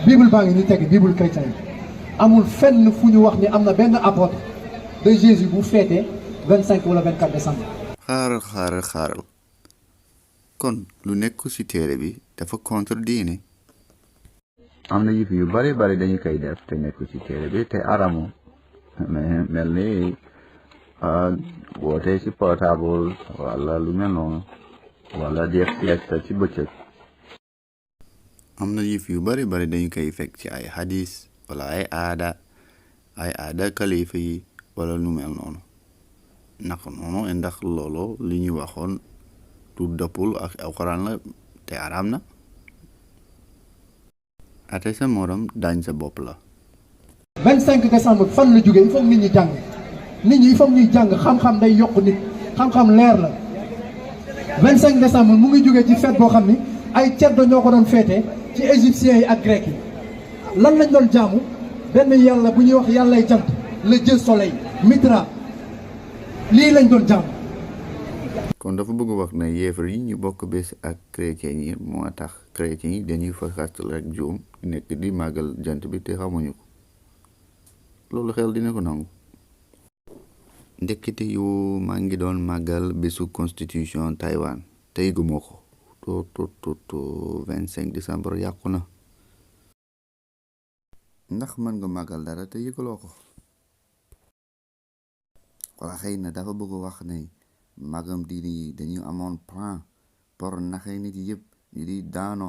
Bible baa ngi ni teg Bible chrétien amul fenn fu ñu wax ni am na benn apôtre de Jésus bu fêté 25 wala 24 décembre. xaaral kon lu nekk ci téere bi dafa contre diine. am na yëf yu bari dañu koy def te nekk ci téere bi te aramu mais mel ni woote ci portable wala lu mel noonu wala def siesta ci bëccëg. am na yëf yu bari dañu koy fekk ci ay hadis wala ay aada kalifa yi wala lu mel noonu naka noonu ndax loolu li ñu waxoon du dëppul ak alxuraan la te araam na. ate sa morom daañ sa bopp la. 25 décembre fan la jógee il faut nit ñi jàng il faut ñuy jàng xam-xam day yokk nit xam-xam leer la 25 décembre mu ngi jógee ci fête boo xam ni ay ceddo ñoo ko doon féete ci égyptiens yi ak grec yi lan lañ doon jaamu benn yàlla bu ñuy wax yàllay jant le dieu soleil Mitra lii lañ doon jaamu. kon dafa bëgg wax ne yeefer yi ñu bokk bés ak chrétien yi moo tax chrétien yi dañuy fakastal rek juum nekk di màggal jant bi te xamuñu ko loolu xel dina ko nangu. ndekkite yu maa ngi doon màggal bésu constitution Taïwan te yëguma ko to 25 décembre yàqu na. ndax mën nga màggal dara te yëgaloo ko wala xëy na dafa bëgg wax ne magam diine yi dañu amoon plan pour naxee nit yëpp ñu di daano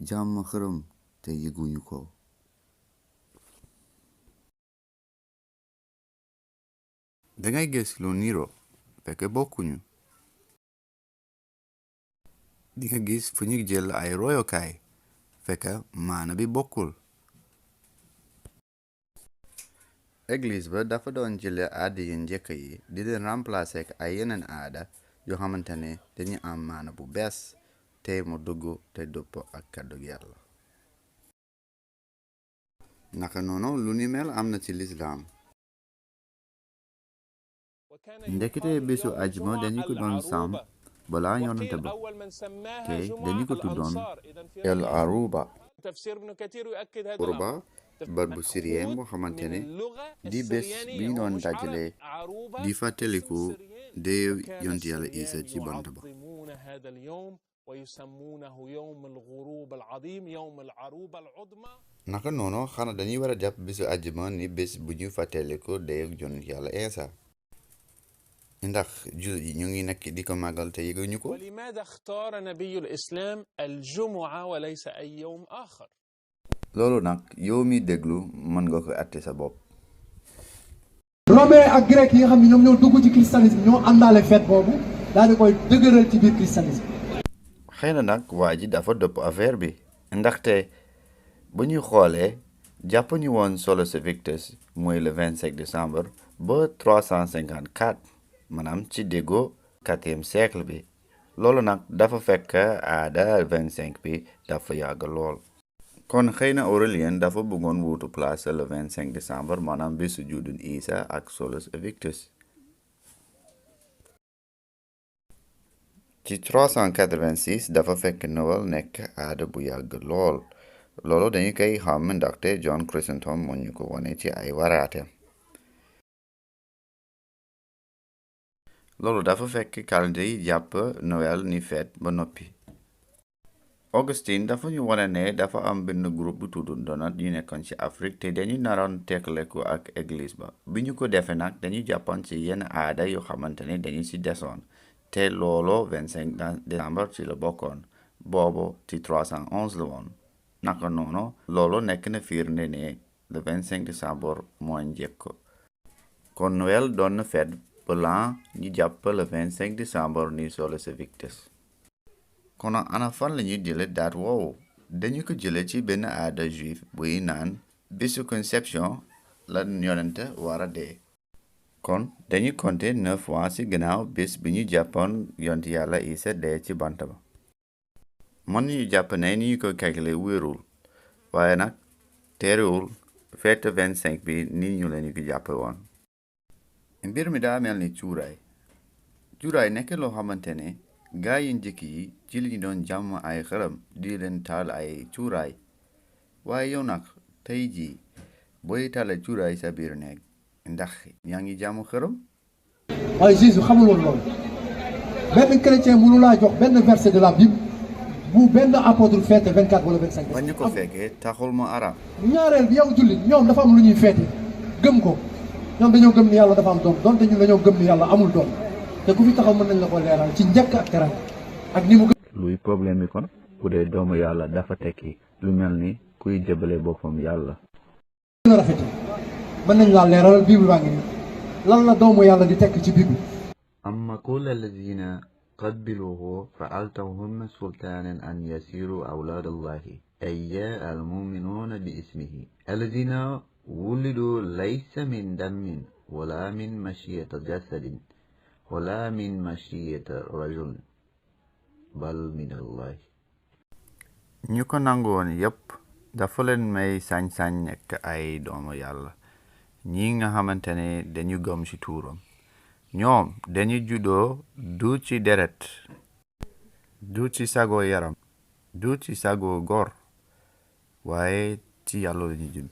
jàmm xërëm te yëguñu ko. dangay gis lu niro fekk bokkuñu. di nga gis fu ñu jël ay royokaay fekk maana bi bokkul. église ba dafa doon jële aada yu njëkk yi di leen remplacer ak ay yeneen aada yoo xamante ne dañu am maana bu bees te mu dugg te dëpp ak kàddu yàlla. naka noonu lu ni mel am na ci lislaam. ndekete bésu ajuma dañu ko doon sàmm balaa yonent ba te dañu ko tuddoon el aruba. bar bu syrien boo xamante ne di bés bi ñu doon dajale di fateliku dee yonent Yalla Isa ci bant ba. naka noonu xanaa dañuy war a jàpp bésu àjjuma ni bés bu ñu fateliku dee yonent Yalla Isa ndax jullit yi ñu ngi nekk di ko màggal te yëguñu ko. loolu nag yow mi déglu mën nga ko àtte sa bopp. romain ak grec yi nga xam ne ñoom ñoo dugg ci christianisme ñoo àndaale fête boobu daal di koy dëgëral ci biir christianisme. xëy na nag waa ji dafa dëpp affaire bi ndaxte bu ñuy xoolee jàpp ñu woon solo sa victus mooy le 25 décembre ba 354 maanaam ci déggo 4e siècle bi loolu nag dafa fekk aada 25 bi dafa yàgg lool. kon xëy na Aurélien dafa bëggoon wuutu place le 25 décembre maanaam bésu juddug Isa ak Solus Victus. ci 386 dafa fekk Noël nekk aada bu yàgg lool loolu dañu koy xam ndaxte John Chrysostom moo ñu ko wone ci ay waraateem. loolu dafa fekk calendrier yi jàpp Noël ni fête ba noppi. Augustine dafa ñu wane ne dafa am benn groupe bu tudd donat yu nekkoon ci Afrique te dañu naroon tekkaleku ak église ba bi ñu ko defee nag dañu jàppoon ci yenn aada yoo xamante ne dañu ci desoon te loolu 25 décembre ci la bokkoon boobu ci 311 la woon naka noonu loolu nekk na firnde ne le 25 décembre moo njëkk kon Noël doon na fête blanc ñu jàpp le 25 décembre ni Solus Victus. kon ana fan la ñuy jële daat woowu dañu ko jële ci benn aada juif buy naan bésu conception la yonent war a dee. kon dañu compter 9 mois ci gannaaw bés bi ñu jàppoon yonent Yàlla Isa dee ci bant ba. mën ñu jàpp ne ni ñu ko calculé wérul waaye nag terewul fête 25 bi ni ñu lañu ko jàppe woon. mbir mi daa mel ni cuuraay nekk loo xamante ne gaa yi njëkk yi ci li ñu doon jàmm ay xërëm di leen taal ay cuuraay waaye yow nag tey jii booy tale cuuraay sa biir néeg ndax yaa ngi jaamu xërëm. waaye Jésus xamul woon loolu benn chrétien mënu laa jox benn verset de la Bible bu benn apôtre fête 24 wala 25. ba ñu ko fekkee taxul mu araam. ñaareel bi yow jullit ñoom dafa am lu ñuy feete gëm ko ñoom dañoo gëm ni yàlla dafa am doom donte ñun dañoo gëm ni yàlla amul doom te ku fi taxaw mën nañ la ko leeral ci njëkk ak teranga ak ni mu luy problème bi kon bu dee doomu yàlla dafa tekki lu mel ni kuy jëbale boppam yàlla. gën a rafete mën nañ laa leeral Bible baa ngi nii lan la doomu yàlla di tekk ci Bible. amma kulla alladina qad bilugu fa altahum sultaanan an yasiru awlaad allahi ayya almuminuuna bi ismihi alladina wulidu laysa min dammin wala min mashiyata jasadin wala min mashiyata rajul bal min allahi. ñu ko nangu woon yépp dafa leen may sañ-sañ nekk ay doomu yàlla ñi nga xamante ne dañu gëm ci tuuram ñoom dañu juddoo du ci deret du ci sago yaram du ci sago góor waaye ci yàlla lañu judd.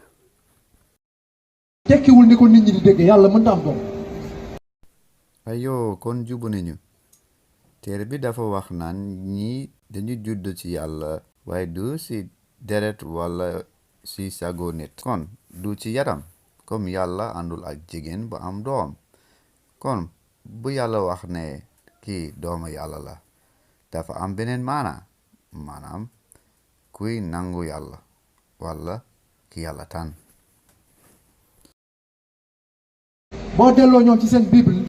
tekkiwul ni ko nit ñi di dégg yàlla mënta am doom. ayoo kon jubu nañu téere bi dafa wax naan ñi dañu judd ci yàlla waaye du ci deret wala ci sago nit kon du ci yaram comme yàlla àndul ak jigéen bu am doom kon bu yàlla wax ne kii doomu yàlla la dafa am beneen maanaam kuy nangu yàlla wala ki yàlla tànn. boo delloo ñoom ci seen Bible.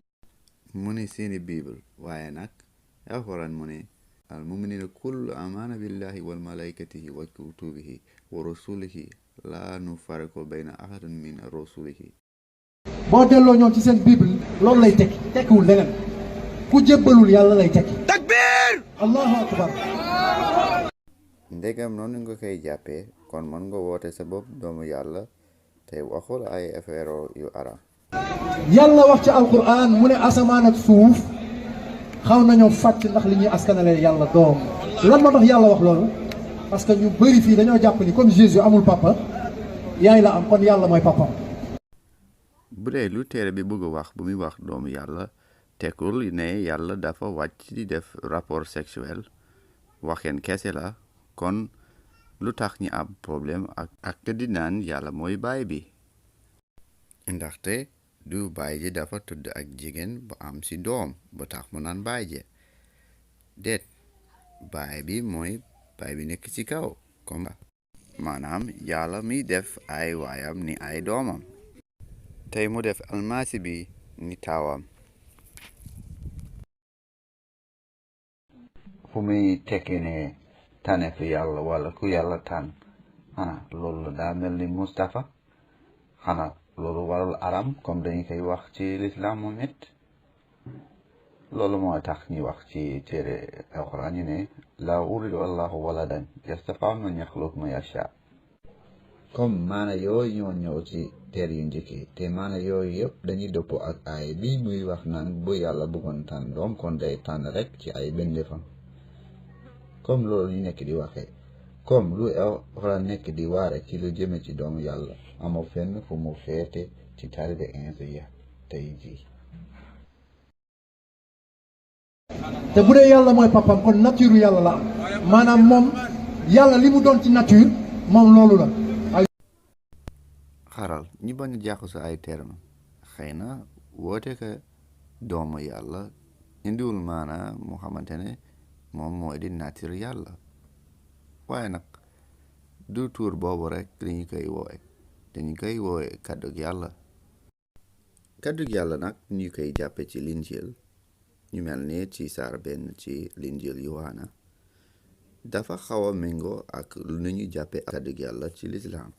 mu ne seeni Bible waaye nag alxuraan mu ne al muminina kullu amana billahi wal malaikatihi wa kutubihi wa rusulihi la nufarriqu bayna ahadin min rusulihi. boo delloo ñoom ci seen Bible loolu lay tekki tekkiwul leneen ku jébbalul yàlla lay tekki. takbir allahu akbar. ndegam noonu nga koy jàppee kon mën nga woote sa bopp doomu yàlla te waxul ay affaire yu araam. yàlla wax ci alquran mu ne asamaan ak suuf xaw nañoo fàcc ndax li ñuy askanale yàlla doom lan moo tax yàlla wax loolu parce que ñu bëri fii dañoo jàpp ni comme Jésus amul papa yaay la am kon yàlla mooy papam. bu dee lu téere bi bëgg wax bu muy wax doomu yàlla tekkul ne yàlla dafa wàcc di def rapport sexuel waxeen kese la kon lu tax ñi am problème ak di naan yàlla mooy baay bi ndaxte du baay ji dafa tudd ak jigéen bu am ci doom bu tax mu naan baay ji déet baay bi mooy baay bi nekk ci kaw comme maanaam yàlla mi def ay waayam ni ay doomam tey mu def almasi bi ni taawam. fu muy tekki ne tànneef yàlla wala ku yàlla tànn xanaa loolu daa mel ni Mustafa xanaa loolu warul aram comme dañu koy wax ci lislaam moom it loolu moo tax ñuy wax ci téere alxuraan ñu ne laa uridu allahu waladan yastafa man yaxluq ma yasha comme maana yooyu ñoo ñëw ci téere yu njëkk yi te maana yooyu yëpp dañuy dëppoo ak ay bi muy wax naan bu yàlla bëggoon tànn doom kon day tànn rek ci ay bendeefam comme loolu ñu nekk di waxee comme lu alxuraan nekk di waare ci lu jëme ci doomu yàlla amoo fenn fu mu feete ci taalibe Insa tey jii. te bu dee yàlla mooy papam kon nature yàlla la am maanaam moom yàlla li mu doon ci nature moom loolu la. xaral ñi bañ a jaaxu ay terme xëy na woote ka doomu yàlla indiwul maana mu xamante ne moom mooy di nature yàlla waaye nag du tuur boobu rek dañu koy woowe kàddug yàlla. kàddug yàlla nag ñu koy jàppe ci linjil ñu mel ni ci saar benn ci linjil Yohana dafa xaw a méngoo ak lu ñu jàppe kàddug yàlla ci lislaam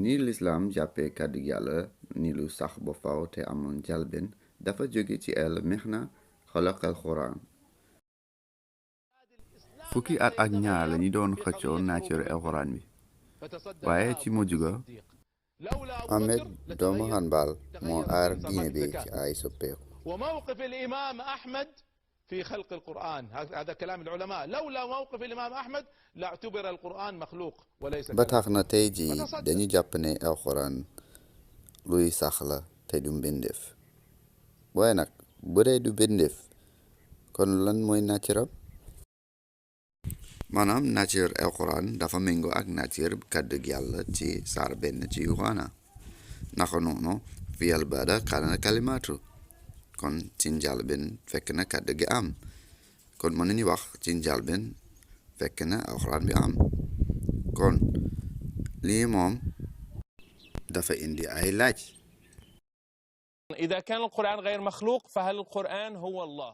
ni lislaam jàppe kàddug yàlla ni lu sax ba faw te amoon jalben dafa jóge ci el mexna xalaqal xuraan fukki at ak ñaar lañu doon xëccoo nature alxuraan bi waaye ci mujj ga Ahmed doomu Hanbal moo aar diine bi ci ay soppeeku. وموقف الإمام أحمد في خلق القرآن. هذا كلام العلماء. لولا موقف الإمام أحمد لاعتبر القرآن مخلوق وليس ba tax كلام. na tey jii dañu jàpp ne alxuraan luy sax la te du mbindeef waaye nag bu dee du mbindeef kon lan mooy nature maanaam nature alxuraan dafa méngoo ak nature kàddug yàlla ci saar benn ci Yohana naka noonu fiyal baada kaana kalimaatu kon ci njàlbéen fekk na kàddu gi am kon mën nañu wax ci njàlbéen fekk na alxuraan bi am kon lii moom dafa indi ay laaj إذا كان القرآن غير مخلوق فهل القرآن هو الله؟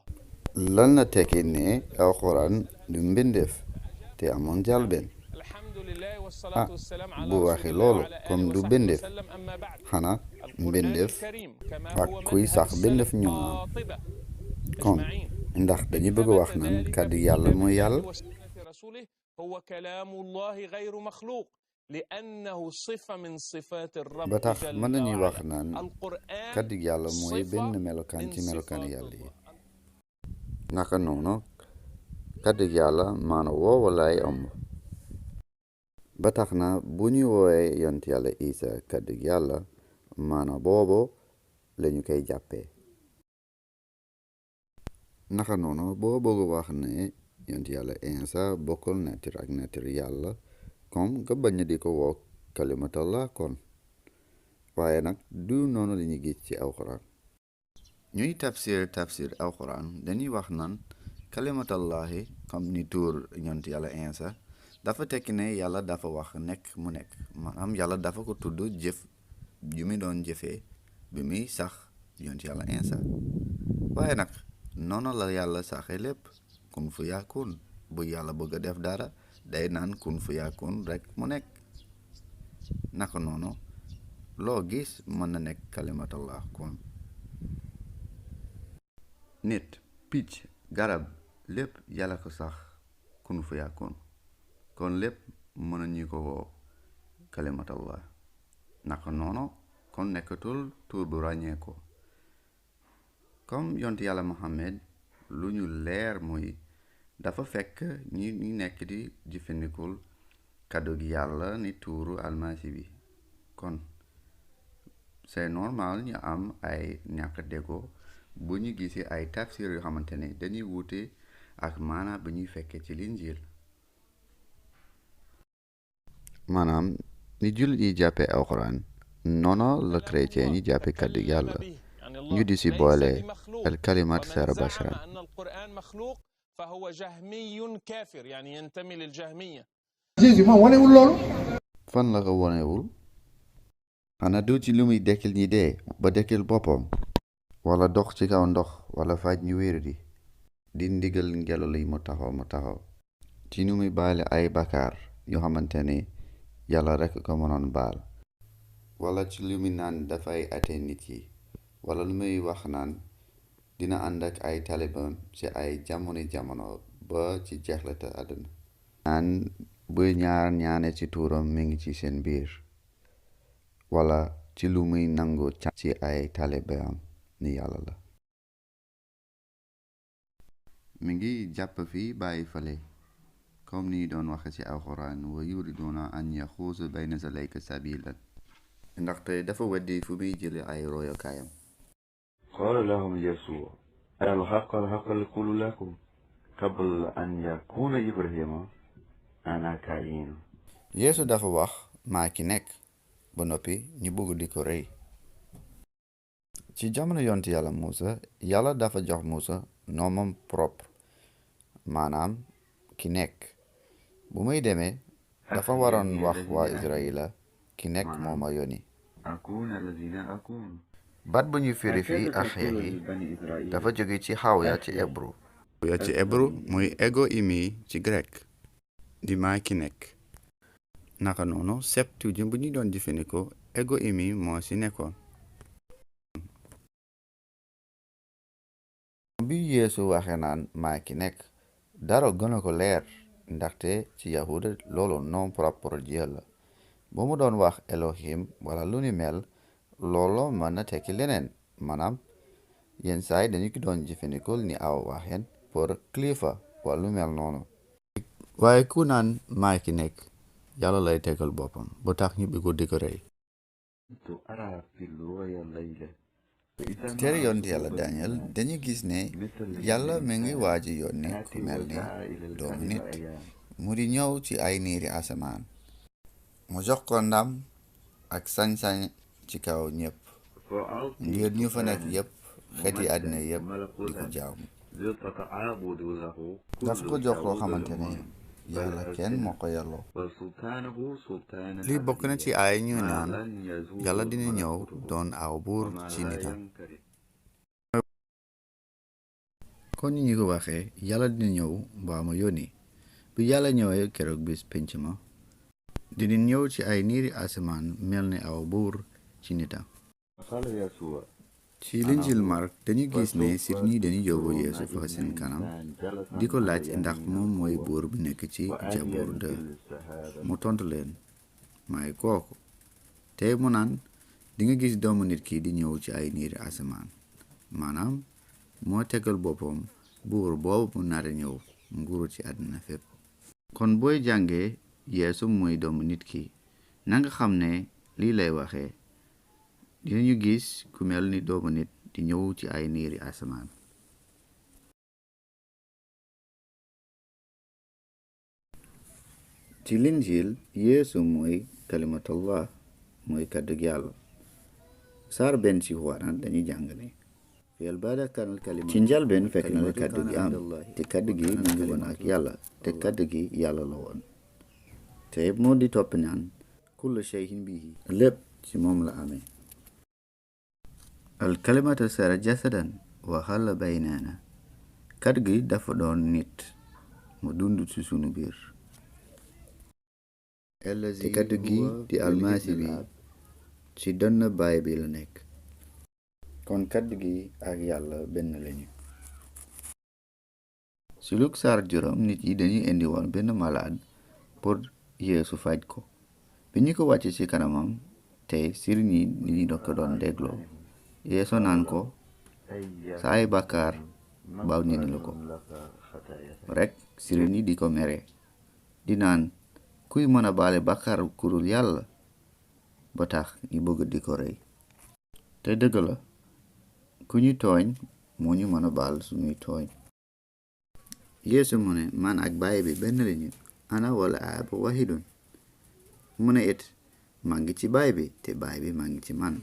lan la tekki ne alxuraan du mbindeef te amoon njàlbéen الحمد لله والصلاة والسلام على bu رسول waxee الله loolu وعلى آله comme du وصحبه mbindeef وسلم. أما بعد xanaa القرآن mbindeef الكريم كما ak هو kuy مذهب sax mbindeef السلف ñoo am قاطبة kon أجمعين. ndax dañu bëgg a wax naan kàddu yàlla mooy yàlla وسنة رسوله هو كلام الله غير مخلوق لأنه صفة من صفات الرب ba tax جل mën nañuy wax وعلا. naan القرآن kàddu yàlla mooy benn صفة melokaan من ci melokaan صفات yàlla yi الله. naka noonu kàddu yàlla maana woowa lay am ba tax na bu ñu woowee yonent yàlla Isa kàddu yàlla maana boobu lañu koy jàppee naka noonu boo bëgg wax ne yonent yàlla Isa bokkul nature ak nature yàlla comme nga bañ di ko woo kalimatallah kon waaye nag du noonu la ñu gis ci alxuraan ñuy tafsir alxuraan dañuy wax naan kalimatallahi comme ni tuur yonent yàlla Isa dafa tekki ne yàlla dafa wax nekk mu nekk maanaam yàlla dafa ko tudd jëf ju mi doon jëfee bi muy sax yonent yàlla Isa waaye nag noonu la yàlla saxe lépp kun fu yakun bu yàlla bëgg a def dara day naan kun fu yakun rek mu nekk naka noonu loo gis mën na nekk kalimatallah kon nit picc garab lépp yàlla ko sax kun fu yakun kon lépp mën nañu ko woo kalimatallah naka noonu kon nekkatul tur bu ràññee ko comme yonent yàlla Muhammad lu ñu leer muy dafa fekk ñi nekk di jëfandikul kàddu gi yàlla ni tuuru almasi bi kon c'est normal ñu am ay ñàkk déggoo bu ñu gisee ay tafsir yoo xamante ne dañuy wuute ak maana bi ñuy fekkee ci linjiil maanaam ni jullit yi jàppee alxuraan noonu la chrétien yi jàppee kàddu yàlla ñu di si boole al kalimat sara basharan فهو جهمي كافر يعني ينتمي للجهمية. Jésus moom wanewul loolu fan la ko wanewul xanaa du ci lu muy dekkil ñi dee ba dekkil boppam wala dox ci kaw ndox wala faj ñu wér di ndigal ngelaw li mu taxaw ci nu muy baale ay bakaar yoo xamante ne yàlla rekk ko mënoon baal wala ci lu muy naan dafay ate nit yi wala lu muy wax naan dina ànd ak ay taliban ci ay jamono ba ci jeexlata àdduna naan bu ñaane ci tuuram mi ngi ci seen biir wala ci lu muy nangu ci ay taliban ni yàlla la mi ngi jàpp fii bàyyi fale comme ni doon waxe ci alxuraan wa yuriduna an yaxuusu bayna zalayka sabilan ndaxte dafa weddi fu muy jële ay royokaayam قال لهم يسوع الحق أقول لكم قبل أن يكون إبراهيم أنا كائن. Yeesu dafa wax maa ki nekk ba noppi ñu bëgg di ko rey ci jamono yonent yàlla Muusa yàlla dafa jox Muusa noomam propre maanaam ki nekk bu muy demee dafa waroon wax waa Israyila ki nekk moo ma yónni baat bu ñu firi fii ak xeex yi dafa jóge ci xawya ci hébreu muy ego imi ci grec di maa ki nekk naka noonu Septuagint bu ñu doon jëfandikoo ego imi moo ci nekkoon bi Yeesu waxe naan maa ki nekk dara gën a ko leer ndaxte ci yahuda loolu nom propre Dieu la bu mu doon wax Elohim wala lu ni mel loolu mën na tekki leneen maanaam yenn saay dañu ko doon jëfandikoo ni aw waxeen pour kilifa wala lu mel noonu. waaye ku naan maay ki nekk yàlla lay tegal boppam ba tax ñu bi ko di ko rey. tere yonent yàlla Daniel dañu gis ne yàlla mi ngi waaji yónni ku mel ni doomu nit mu di ñëw ci ay niiri asamaan mu jox ko ndam ak sañ-sañ ci kaw ñépp ngir ñu fa nekk yépp xeeti àddina yépp di ko jaamu. daf ko jox loo xamante ne yàlla kenn moo ko yelloo. lii bokk na ci ay ñu naan yàlla dina ñëw doon aw buur ci nitam. kon ni ñu ko waxee yàlla dina ñëw mbaa ma yónni bu yàlla ñëwee keroog bis penc ma dina ñëw ci ay niiri asamaan mel ni aw buur ci nitam. ci linjil Mark dañu gis ne sir ñi dañu yóbbu Yeesu fa seen kanam di ko laaj ndax moom mooy buur bi nekk ci Jaboor 2 mu tontu leen maay kooku te mu naan di nga gis doomu nit ki di ñëw ci ay niiri asamaan maanaam moo tegal boppam buur boobu mu nar a ñëw nguuru ci àddina fépp. kon booy jàngee Yeesu mooy doomu nit ki nanga xam ne lii lay waxee dinañu gis ku mel ni doomu nit di ñëw ci ay niiri asamaan. ci linjil Yeesu mooy kalimatullah mooy kàddug yàlla. saar benn ci Waxtaan dañuy jàng ne ci njalbeen fekk na la kàddu gi am te kàddu gi mu ngi woon ak yàlla te kàddu gi yàlla la woon te moo di topp naan kullu shay'in bihi lépp ci moom la amee. al kalimatu sara jasadan wa xalla baynana kàddu gi dafa doon nit mu dund ci sunu biir te kàddu gi di almasi bi ci dënn baay bi la nekk. kon kàddu gi ak yàlla benn lañu. ci Luk saar 5 nit yi dañuy indi woon benn malade pour Yeesu faj ko bi ñu ko wàcce ci kanamam te sëriñ yi nit ñi ko doon dégloo Yeesu naan ko sa ay bàkkaar baal nañu la ko rekk sëriñ yi di ko mere di naan kuy mën a baale bàkkaar kurul yàlla ba tax ñu bëgg di ko rey. te dëgg la ku ñu tooñ moo ñu mën a baal suñuy tooñ. Yeesu mu ne man ak baay bi benn lañu ana wala aab wahidun mu ne it maa ngi ci baay bi te baay bi maa ngi ci man.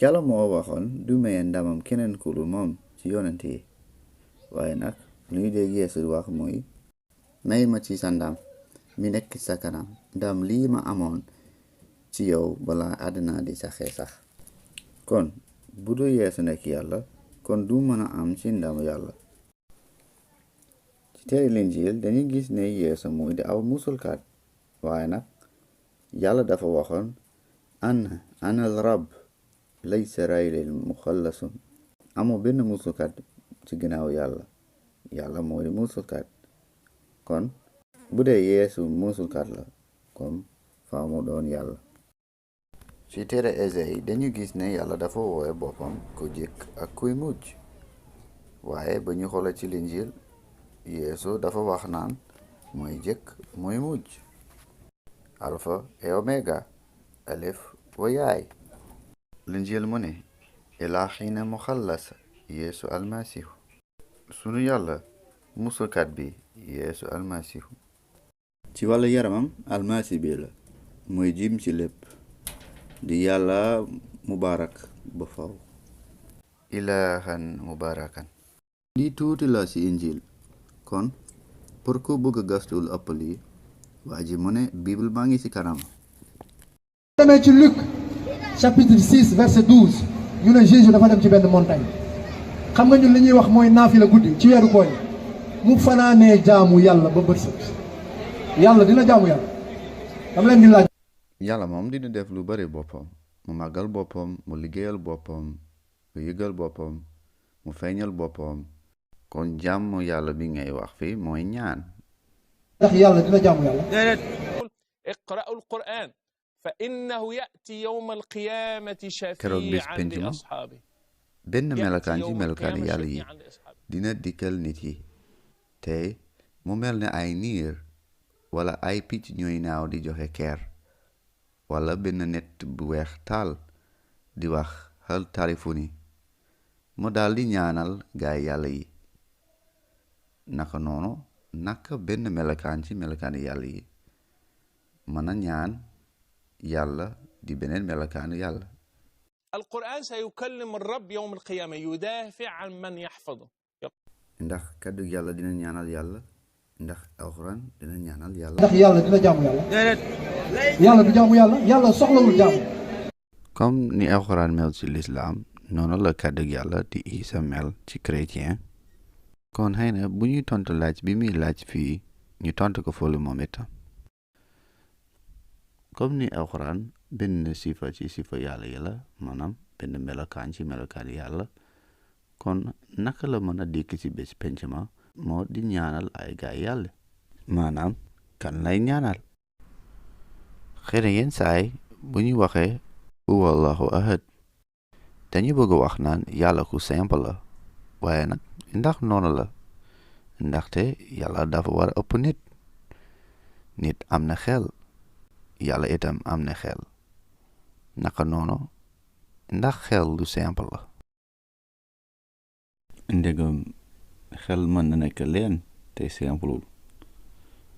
yàlla moo waxoon du maye ndamam keneen ku dul moom ci yonent yi waaye nag lu ñu dégg Yeesu wax mooy may ma ci sa ndam mi nekk sa kanam ndam lii ma amoon ci yow balaa àddina di saxee sax. kon bu du Yeesu nekk yàlla kon du mën a am ci ndamu yàlla. ci téere linjil dañu gis ne Yeesu mooy di aw musulkat waaye nag yàlla dafa waxoon ana al rab laysa raylil muxallasun amoo benn musulkat ci ginnaaw yàlla mooy musulkat. kon bu dee Yeesu musulkat la kon faaw mu doon yàlla. ci téere Esayi dañu gis ne yàlla dafa woowe boppam ku jëkk ak kuy mujj waaye ba ñu xoolee ci linjil Yeesu dafa wax naan mooy jëkk mooy mujj alpha et omega alif wa yaay. linjil mu ne ilaaxina muxallas Yeesu almasihu sunu yàlla musulkat bi Yeesu almasihu. ci wàllu yaramam almasi bi la mooy jim ci lépp di yàlla mubaarak ba faw ilaahan mubaarakan. lii tuuti la ci injil kon pour ku bëgg a gastul ëpp lii waa ji mu ne bible maa ngi ci kanam. demee ci Luc chapitre 6 verset 12 ñu ne Jésus dafa dem ci benn montagne xam nga ñun li ñuy wax mooy naafila guddi ci weeru koor yi mu fanaanee jaamu yàlla ba bët set yàlla dina jaamu yàlla dama leen di laaj. yàlla moom dina def lu bari boppam mu màggal boppam mu liggéeyal boppam mu yëgal boppam mu feeñal boppam kon jàmm yàlla bi ngay wax fii mooy ñaan. ndax yàlla dina jaamu yàlla. iqra'u al-Qur'an fa innahu ya'ti yawma al-qiyamati keroog bis shafi'an penc li ma ashaabi benn melokaan ci melokaani yàlla yi dina dikkal nit yi te mu mel ne ay niir wala ay picc ñooy naaw di joxe keer wala benn nett bu weex taal di wax hal tarifuni mu daldi ñaanal gaay yàlla yi naka noonu naka benn melokaan ci melokaani yàlla yi mën a ñaan yàlla di beneen melokaanu yàlla القرآن سيكلم الرب يوم القيامة يدافع عن من يحفظه. ndax kaddu yàlla dina ñaanal yàlla ndax alxuraan dina ñaanal yàlla ndax yàlla dina jaamu yàlla yàlla du jaamu yàlla yàlla soxlawul jaamu comme ni alxuraan mel ci lislaam noonu la kaddu yàlla di Isa mel ci chrétien kon xëy na bu ñuy tontu laaj bi muy laaj fii ñu tontu ko fóolu moom itam comme ni alxuraan benn sifa ci sifa yàlla yi la maanaam benn melokaan ci melokaan yàlla kon naka la mën a dikk ci bés penc ma moo di ñaanal ay gaay yàlla maanaam kan lay ñaanal xëy na yenn saay bu ñu waxee huwa allahu ahad dañu bëgg wax naan yàlla ku simple la waaye nag ndax noonu la ndaxte yàlla dafa war a ëpp nit am na xel yàlla itam am na xel naka noonu ndax xel lu simple la ndegam xel mën na nekk leen te simplul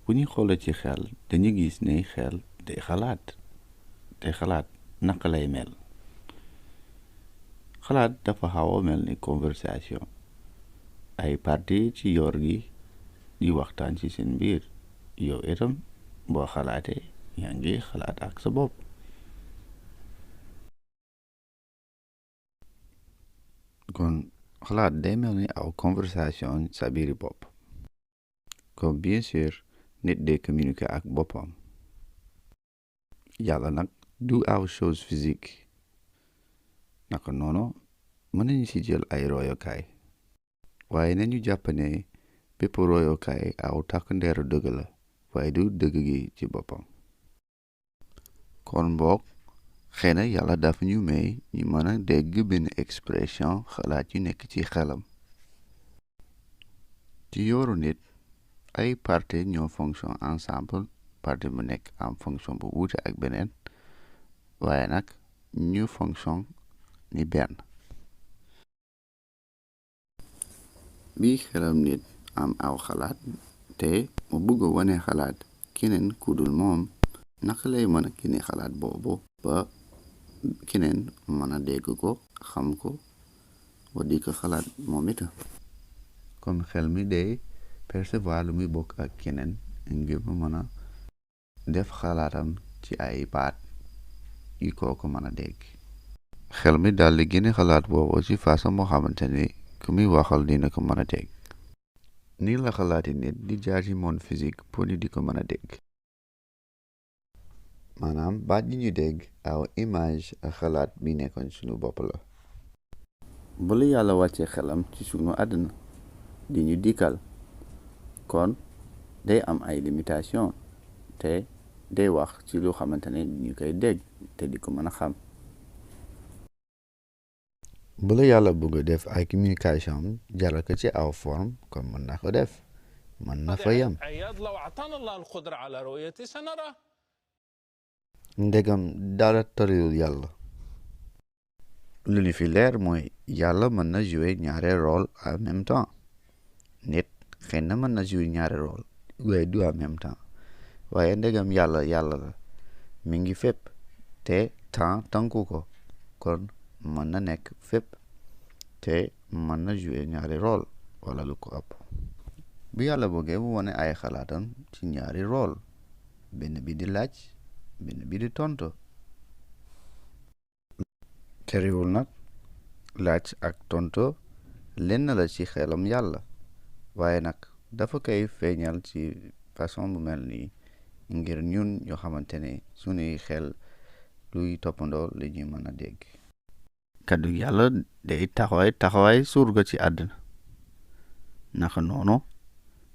bu ñu xoolee ci xel dañu gis ne xel day xalaat naka lay mel xalaat dafa xaw a mel ni conversation ay parti ci yoor gi di waxtaan ci seen biir yow itam boo xalaatee yaa ngi xalaat ak sa bopp kon xalaat day mel ni aw conversation sa biiri bopp comme bien sûr nit day communiquer ak boppam yàlla nag du aw chose physique naka noonu mën nañu ci jël ay royokaay waaye nañu jàpp ne bépp royokaay aw takk ndeeru dëgg la waaye du dëgg gi ci boppam kon boog xëy na yàlla dafa ñu may ñu mën a dégg benn expression xalaat yu nekk ci xelam ci yooru nit ay parti ñoo fonction ensemble parti bu nekk am fonction bu wuute ak beneen waaye nag ñu fonction ni benn bi xelam nit am aw xalaat te mu bëgg a wane xalaat keneen ku dul moom naka lay mën a génne xalaat boobu ba keneen mën a dégg ko xam ko wa di ko xalaat moom itam comme xel mi day percevoir lu muy bokk ak keneen ngir mu mën a def xalaatam ci ay baat yi kooku mën a dégg xel mi daal di génne xalaat boobu ci façon moo xamante ni ku muy waxal dina ko mën a dégg nii la xalaati nit di jaar ci monde physique pour ni di ko mën a dégg maanaam baat yi ñu dégg aw image ak xalaat bi nekkoon sunu bopp la bu la yàlla wàccee xelam ci sunu àdduna di ñu dikkal kon day am ay limitation te day wax ci lu xamante ne ñu koy dégg te di ko mën a xam bu la yàlla bëgg def ay communication jaral ko ci aw forme kon mën na ko def mën na fa yem ndegam dara tëriwul yàlla lu ñu fi leer mooy yàlla mën na jouer ñaari rôle en même temps nit xëy na mën na jouer ñaari rôle waaye du en même temps waaye ndegam yàlla la mi ngi fépp te temps tànku ko kon mën na nekk fépp te mën na jouer ñaari rôle wala lu ko ëpp bu yàlla bëggee mu wane ay xalaatam ci ñaari rôle benn bi di laaj benn bi di tontu terewul nag laaj ak tontu lenn la ci xelam yàlla waaye nag dafa koy feeñal ci façon bu mel nii ngir ñun ñoo xamante ne sunuy xel luy toppandoo li ñuy mën a dégg kaddu yàlla day taxawaay surga ci àddina naka noonu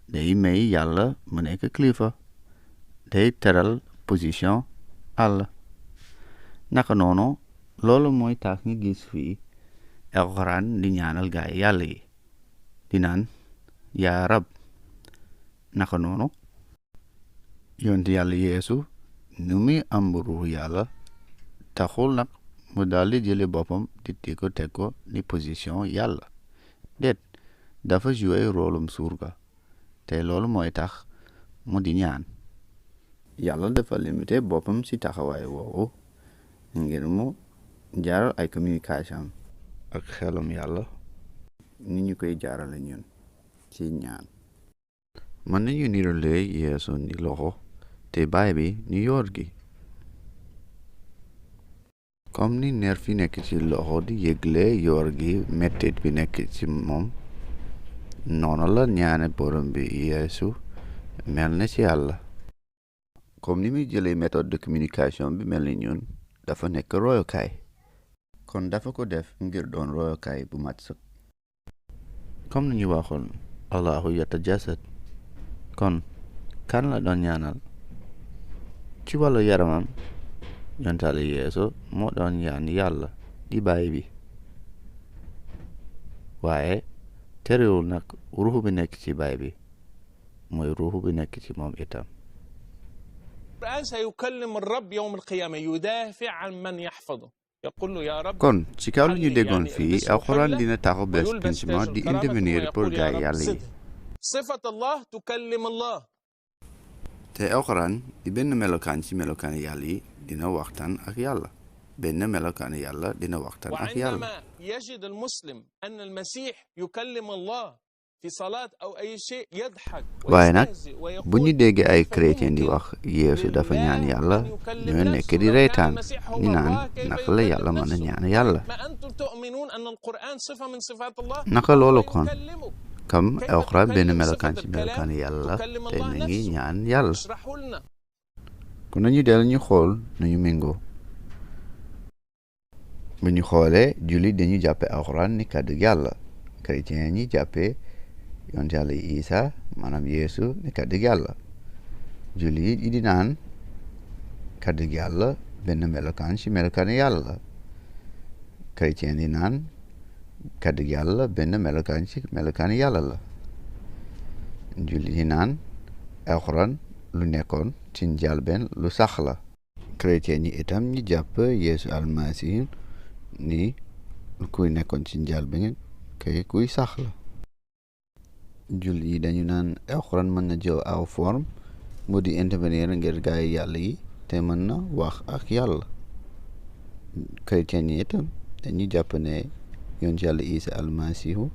day may yàlla mu nekk kilifa day teral position àll naka noonu loolu mooy tax ñu gis fii alxuraan di ñaanal gaay yàlla yi di naan yaa rab. naka noonu yonent yàlla yeesu nu muy am ruuxu yàlla taxul nag mu daldi jële boppam di ko teg ko ni position yàlla déet dafa joué rôlum surga te loolu mooy tax mu di ñaan yàlla dafa limité boppam ci taxawaay woowu ngir mu jaaral ay communication ak xelum yàlla ni ñu koy jaarale ñun ci ñaan mën nañu nirale yeesu ni loxo te baay bi ni yoor gi comme ni nerf yi nekk ci loxo di yëgle yoor gi mettit bi nekk ci moom noonu la ñaane borom bi yeesu mel na ci yàlla comme ni muy jëlee méthode de communication bi mel ni ñun dafa nekk royokaay kon dafa ko def ngir doon royokaay bu mat sëkk comme ni ñu waxoon allahu yatajasad kon kan la doon ñaanal ci wàllu yaramam yontaale yeesu moo doon ñaan yàlla di baay bi waaye terewul nag ruuxu bi nekk ci baay bi mooy ruuxu bi nekk ci moom itam القرآن سيكلم الرب يوم القيامة يدافع عن من يحفظه يقول له يا رب kon ci kaw li ñu déggoon fii alxuraan dina taxaw bés penc ma di intervenir pour gaay yàlla yi صفة الله تكلم الله te alxuraan di benn melokaan ci melokaan yàlla yi dina waxtaan ak yàlla benn melokaan yàlla dina waxtaan ak yàlla وعندما يجد المسلم أن المسيح يكلم الله في صلاة أو أي شيء يضحك waaye nag ويستهزئ bu ويقول ñu déggee ay chrétien di wax yeesu dafa ñaan yàlla ñoo nekk di reetaan ñu naan naka la yàlla mën a ñaan yàlla ما أنتم تؤمنون أن القرآن صفة من صفات الله naka loolu kon يكلمك comme alxuraan benn melokaan ci melokaan yàlla te mi ngi ñaan yàlla اشرحوا لنا kon nañu del ñu xool nañu méngoo bu ñu xoolee jullit dañu jàppe alxuraan ni kàddu yàlla chrétien ñi jàppe yonent yàlla isa maanaam yeesu ni kàddu yàlla jullit yi di naan kàddu yàlla benn melokaan ci melokaan yàlla chrétien di naan kàddu yàlla benn melokaan ci melokaan yàlla la jullit yi naan alxuraan lu nekkoon ci njëlbéen lu sax la chrétien ñi itam ñi jàpp yeesu almasi ni kuy nekkoon ci njëlbéen kay kuy sax la jullit yi dañu naan alxuraan mën na jël aw forme mu di intervenir ngir gaay yàlla yi te mën na wax ak yàlla chrétien ñi itam dañu jàpp ne yonent yàlla isa almasihu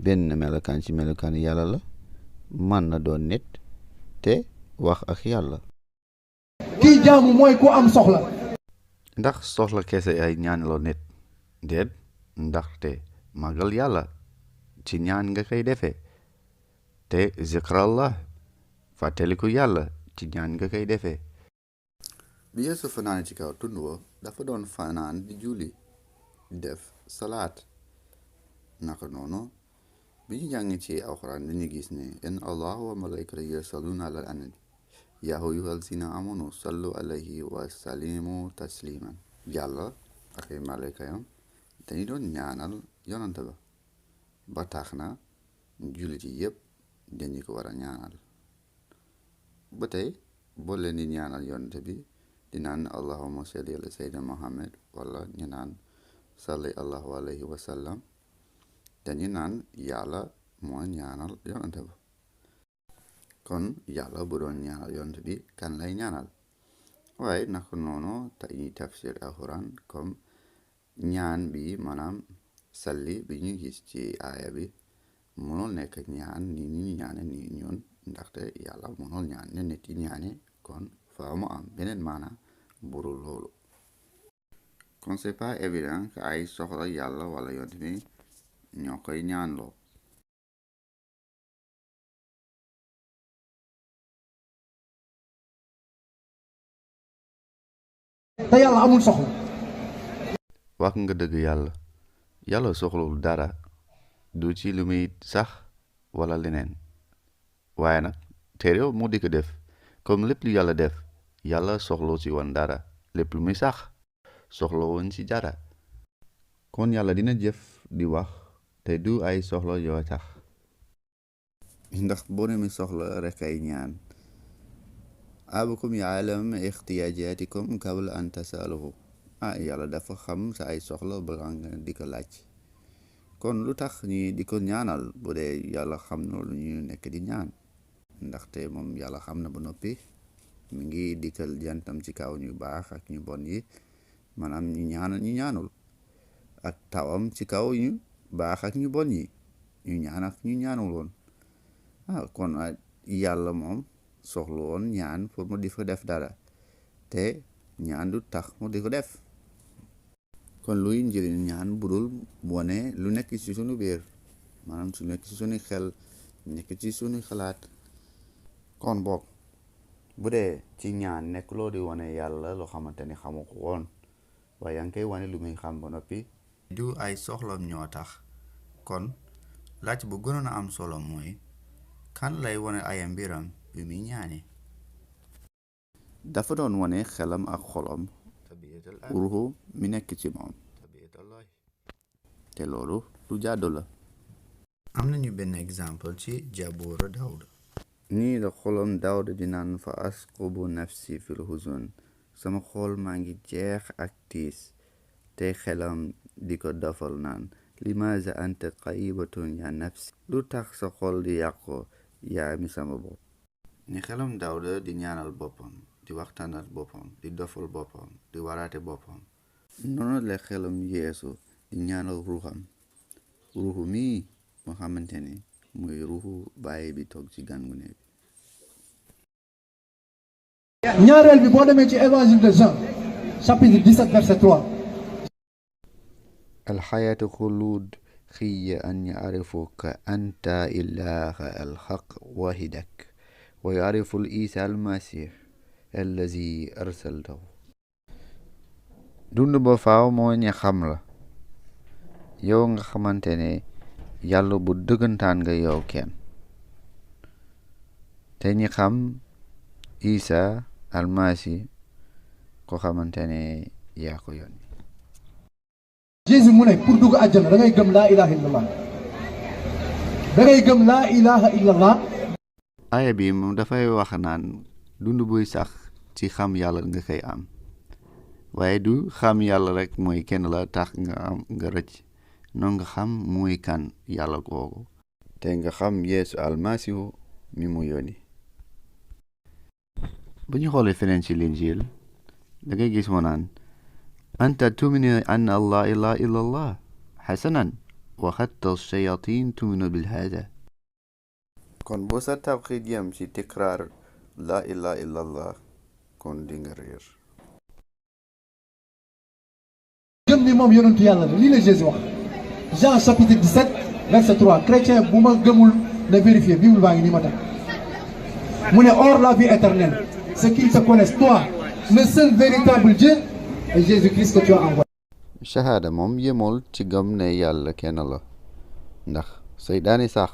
benn melokaan ci melokaan yàlla la mën na doon nit te wax ak yàlla kii jaamu mooy ku am soxla ndax soxla kese ay ñaanaloo nit déet ndaxte màggal yàlla ci ñaan nga koy defee te zikrallah fateliku yàlla ci ñaan nga koy defee bi yeesu fanaan ci kaw tund wa dafa doon fanaan di julli def salaat naka noonu bi ñu jàng ci alxuraan dañu gis ne in allah wa malaikata yusalluna ala annabi yaa ayyuhallazina amanu sallu alayhi wa sallimu tasliman yàlla ak ay malaikayam dañu doon ñaanal yonent ba tax na jullit yi yépp dañu ko war a ñaanal ba tey boo leen di ñaanal yonent bi di naan allahumma salli ala sayyidina muhammad wala ñu naan salli allahu alayhi wa sallam dañu naan yàlla moo ñaanal yonent ba kon yàlla bu doon ñaanal yonent bi kan lay ñaanal waaye naka noonu dañuy tafsir alxuraan comme ñaan bi maanaam salli bi ñu gis ci aaya bi mënul nekk ñaan ni ñu ñaane ni ñun ndaxte yàlla mënul ñaan ne nit yi ñaane kon faaw mu am beneen maana burul loolu kon c'est pas évident que ay soxla yàlla wala yonent bi ñoo koy ñaanloo te yàlla amul soxla wax nga dëgg yàlla soxlawul dara du ci lu muy sax wala leneen waaye nag terew mu di ko def comme lépp lu yàlla def yàlla soxlaw ci woon dara lépp lu muy sax soxla woon ci dara kon yàlla dina jëf di wax te du ay soxla yoo tax ndax boo demee soxla rek ay ñaan abukum ya'lam ixtiyaajatikum qabla an tasaluhu yàlla dafa xam sa ay soxla balaa nga di ko laaj kon lu tax ñi di ko ñaanal bu dee yàlla xam na lu ñu nekk di ñaan ndaxte moom yàlla xam na ba noppi mi ngi dikkal jantam ci kaw ñu baax ak ñu bon yi maanaam ñu ñaanal ñu ñaanul ak tawam ci kaw ñu baax ak ñu bon yi ñu ñaan ak ñu ñaanul woon kon yàlla moom soxlu woon ñaan pour mu di ko def dara te ñaan du tax mu di ko def kon luy njëriñ ñaan budul wone lu nekk ci sunu biir maanaam su nekk ci sunu xel nekk ci sunu xalaat kon boog bu dee ci ñaan nekk loo di wone yàlla loo xamante ni xamu ko woon waaye yaa ngi koy wane lu muy xam ba noppi du ay soxlam ñoo tax kon laaj bu gënoon a am solo mooy kan lay wone ay mbiram bi muy ñaane dafa doon wone xelam ak xolam ruuxu mi nekk ci moom te loolu lu jàddu la am nañu benn exemple ci jabuura Daawuda nii la xolam Daawuda di naan fa asqubu nafsi fil huzun sama xol maa ngi jeex ak tiis te xelam di ko dofal naan limaza anta qaybatun ya nafsi lu tax sa xol di yàqoo yaa mi sama bopp ni xelam Daawuda di ñaanal boppam di waxtaanal boppam di dofal boppam di waraate boppam noonu la xelam Yeesu di ñaanal ruuxam ruuxu mii moo xamante ni muy ruuxu bàyyi bi toog ci gan gu nekk ñaareel bi boo demee ci évangile de Jean chapitre 17 verset 3 alxayaatu xuluud xiya an yaarifuka anta ilaha alxaq wahidak wa yaarifu isa almasih allazi arsaltahu dund ba faaw moo ñi xam la yow nga xamante ne yàlla bu dëggantaan nga yow kenn te ñi xam isa almasi ko xamante ne yaa ko yónni Jésus mu ne pour dugg àjjana da ngay gëm laa ilaha illallah da ngay gëm laa ilaha illallah aaya bi moom dafay wax naan dund buy sax ci xam yàlla nga koy am waaye du xam yàlla rek mooy kenn la tax nga am nga rëcc noonu nga xam muy kan yàlla googu te nga xam Yeesu almasihu mi mu yónni bu ñu xoolee feneen ci linjiil da ngay gis mu naan anta tuminu an allah ilaha illa allah xasanan wa xatta shayatin tuminu bil hada kon boo sa tawxiid yam ci tikraar la ilaha illa allah kon di nga réer gëm ni moom yonentu yàlla la lii la Jésus wax Jean chapitre 17 verset 3 chrétien bu ma gëmul na vérifier Bible baa ngi nii ma tax mu ne or la vie éternelle c'est qu'ils te connaissent toi le seul véritable Dieu et Jésus-Christ que tu as envoyé. shahada moom yemul ci gëm ne yàlla kenn la ndax seydaani sax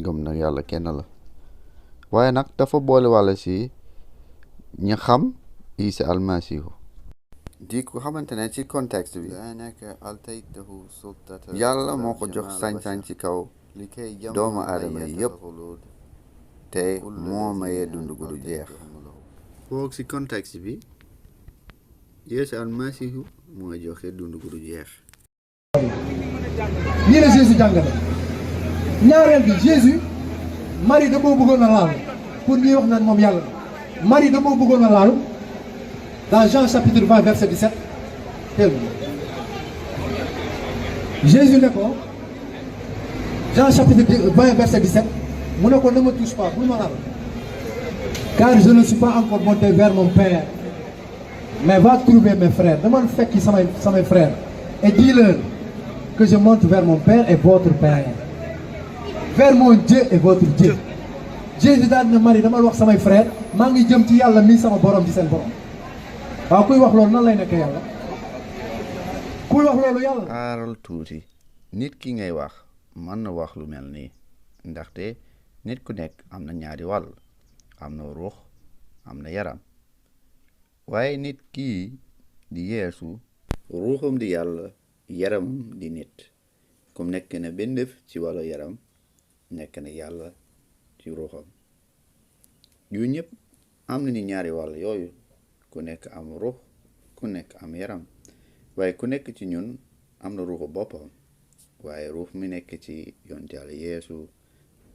gëm na yàlla kenn la waaye nag dafa boole wàlla si ñi xam Isa almasihu di ko xamante ne ci contexte bi yàlla moo ko jox sañ-sañ ci kaw doomu aadama yépp te moo mayee dund gu du jeex foog ci contexte bi Yeesu almasihu moo joxe dund gu du jeex lii la Jésus jàngale ñaareel bi Jésus Marie da koo bëggoon a laal pour ñuy wax naan moom yàlla Marie da koo bëggoon a laal dans Jean chapitre 20 verset 17 teel Jésus ne ko Jean chapitre 20 verset 17 mu ne ko ne me touche pas bul ma laal car je ne suis pas encore monté vers mon père mais va trouver mes frères dama fekki samay frères et dis-leur que je monte vers mon père et votre père vers mon Dieu et votre Dieu Jésus daal ne Marie dama wax samay frères maa ngi jëm ci yàlla mi sama borom ci seen borom waaw kuy wax loolu nan lay nekk yàlla kuy wax loolu yàlla xaaral tuuti nit ki ngay wax mën na wax lu mel nii ndaxte nit ku nekk am na ñaari wàll am na ruux am na yaram waaye nit kii di Yeesu ruuxam di yàlla yaramam di nit comme nekk na bindeef ci wàllu yaram nekk na yàlla ci ruuxam yu ñëpp am nañu ñaari wàll yooyu ku nekk am ruux ku nekk am yaram waaye ku nekk ci ñun am na ruuxu boppam waaye ruux mi nekk ci yonent Yàlla Yeesu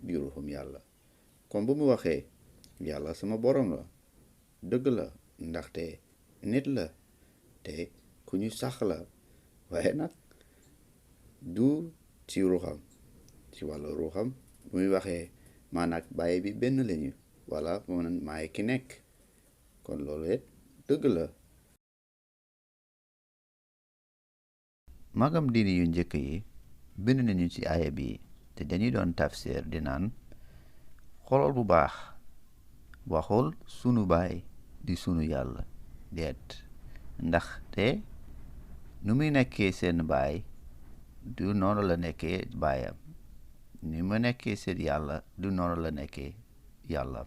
di ruuxum yàlla kon bu mu waxee yàlla sama borom la dëgg la ndaxte nit la te ku ñu sax la waaye nag du ci ruuxam ci wàllu ruuxam bu muy waxee maa nag bàyyi bi benn lañu wala man maay ki nekk kon loolu it dëgg la magam diini yu njëkk yi bind nañu ci aaya bi te dañuy doon tafsir di naan xoolal bu baax waxul sunu baay di sunu yàlla deet ndax te nu muy nekkee seen baay du noonu la nekkee baayam ni mu nekkee seen yàlla du noonu la nekkee yàlla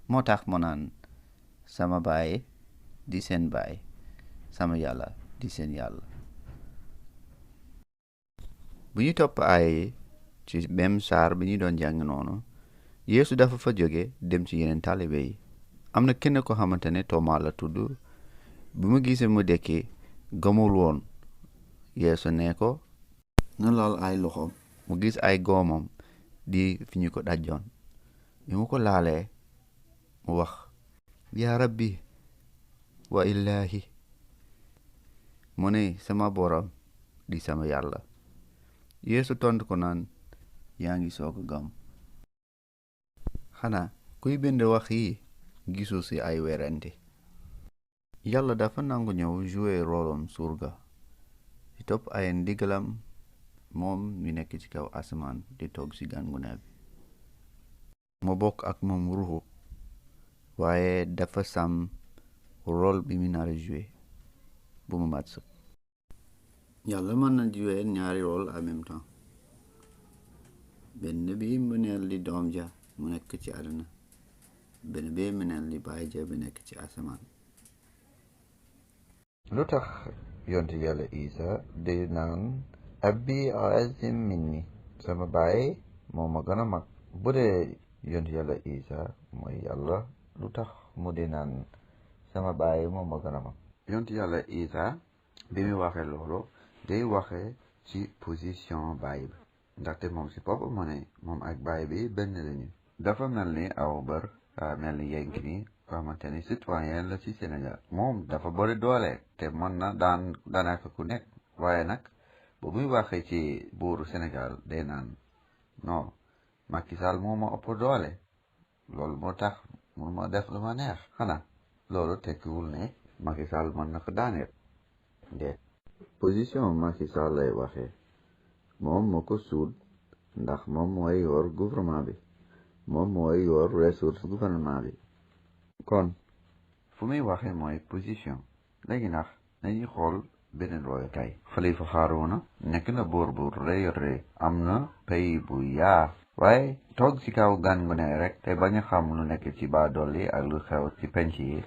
moo tax mu naan sama baay di seen baay sama yàlla di seen yàlla bu ñu topp aaya yi ci même saar bi ñu doon jàng noonu Yeesu dafa fa jóge dem ci yeneen taalibe yi am na kenn ko xamante ne Toomaa la tudd bu mu gisee mu dekki gëmul woon Yeesu ne ko na laal ay loxoom mu gis ay goomam di fi ñu ko dajjoon bi mu ko laalee mu wax yaa rabbi wa illaahi mu ne sama borom di sama yàlla Yeesu tontu ko naan yaa ngi soog a gëm xanaa kuy bind wax yi gisu ci ay werante yàlla dafa nangu ñëw jouer rôlam surga di topp ay ndigalam moom mi nekk ci kaw asamaan di toog ci gàngune bi mu bokk ak moom ruuxu waaye dafa sam rôle bi mu nar a jouer bu mu mat sëkk yàlla mën na jouer ñaari rôle en même temps benn bi mëneel li doom ja mu nekk ci àdduna benn bi mëneel li baay ja bi nekk ci asamaan lu tax yonent Yàlla Isa di naan abbi a'zam minni sama baay moo ma gën a mag bu dee yonent Yàlla Isa mooy yàlla lu tax mu di naan sama baay moo ma gën a mag yonent Yàlla Isa bi mu waxee loolu day waxee ci position baay bi ndaxte moom si bopp mu ne moom ak baay bi benn lañu dafa mel ni aw bër mel ni yénk ni ko xamante ni citoyen la ci Sénégal moom dafa bëri doole te mën na daanaka ku nekk waaye nag bu muy waxee ci buuru Sénégal day naan non Macky Sall moo ma ëpp doole loolu moo tax mun ma def lu ma neex xanaa loolu tekkiwul ne Macky Sall mën na ko daaneel déet position Macky Sall lay waxee moom moo ko suul ndax moom mooy yor gouvernement bi moom mooy yor ressource gouvernement bi kon fu muy waxee mooy position léegi nag nañuy xool beneen royukaay Xalifa Haaruna nekk na buur bu rëy rëy am na pays bu yaa waaye toog ci kaw gan gu ne rek te bañ a xam lu nekk ci baadool yi ak lu xew ci penc yi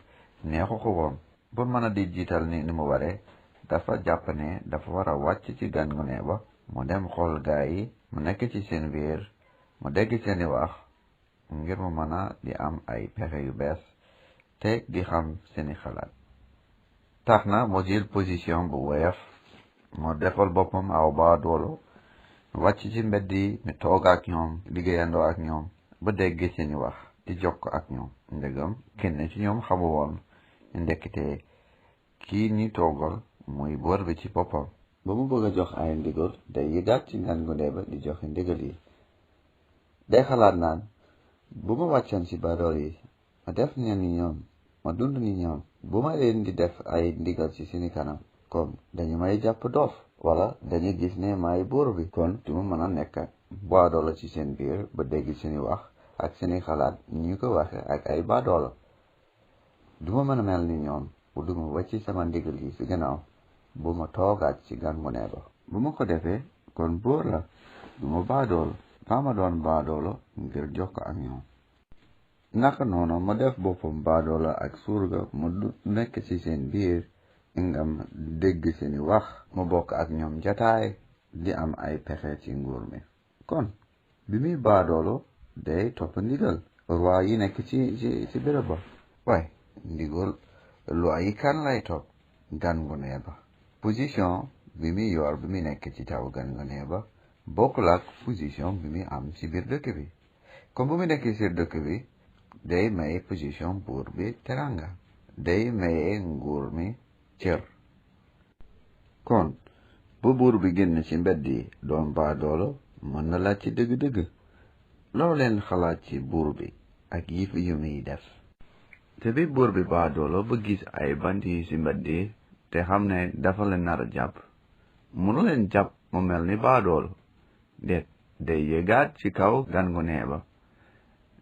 neexu ko woon pour mën a di jiital ni mu waree dafa jàpp ne dafa war a wàcc ci gan gu ne ba mu dem xool gaa yi mu nekk ci seen biir mu dégg seeni wax ngir mu mën a di am ay pexe yu bees te di xam seeni xalaat tax na mu jël position bu woyof mu defal boppam aw baadoolo wàcc ci mbedd yi mi toog ak ñoom liggéeyandoo ak ñoom ba dégg seeni wax di jokk ak ñoom ndegam kenn ci ñoom xamu woon ndekkite kii ñi toogal muy buur bi ci boppam ba mu bëgg a jox ay ndigal day yëgaat ci ngan gu ba di joxe ndigal yi day xalaat naan bu ma wàccoon ci baadool yi ma def ni ñoom ma dund ni ñoom bu ma leen di def ay ndigal ci seeni kanam comme dañu may jàpp doof wala dañu gis ne maay buur bi kon du ma mën a nekk baadoola ci seen biir ba dégg seeni wax ak seeni xalaat ñu ko waxe ak ay baadoola du ma mën a mel ni ñoom bu du ma wàcc sama ndigal yi ci gannaaw bu ma toogaat ci gan mu ne ba bu ma ko defee kon buur la du ma baadool faa ma doon baadoolo ngir jox ko ak ñoom naka noonu ma def boppam baadoola ak surga mu nekk ci seen biir ngam dégg seeni wax mu bokk ak ñoom jataay di am ay pexe ci nguur mi. kon bi muy baadoolo day topp ndigal roi yi nekk ci béréb ba. waaye ndigal loi yi kan lay topp? gan gu nee ba. position bi muy yor bi muy nekk ci taw gan gu nee ba bokkul ak position bi muy am ci biir dëkk bi. comme bu muy nekk ci dëkk bi day maye position buur bi teranga, day maye nguur mi cër. kon bu buur bi génn ci mbedd yi doon baadoolo mën na laaj ci dëgg-dëgg loo leen xalaat ci buur bi ak yëf yu muy def. te bi buur bi baadoolo ba gis ay bandi yi ci mbedd yi te xam ne dafa leen nar a jàpp mënu leen jàpp mu mel ni baadoolo. déet day yéegaat ci kaw gan gu nee ba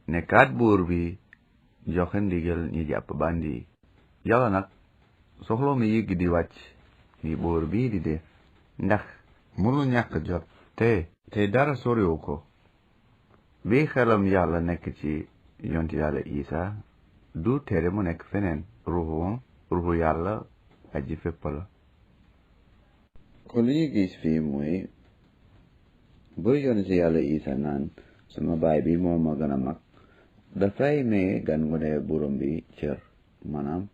nekkaat buur bi joxe ndigal ñi jàpp bandi yi. yàlla nag soxloo mi yëgg di wàcc ni buur bii di def ndax mënu ñàkk jot te dara soriwu ko. bi xelam yàlla nekk ci yonent yàlla Isa du tere mu nekk feneen. ruuxu yàlla aji fépp la. kon li ñu gis fii mooy bu yonent yàlla Isa naan sama baay bi moo ma gën a mag dafay may gan gu ne buuram bi cër, maanaam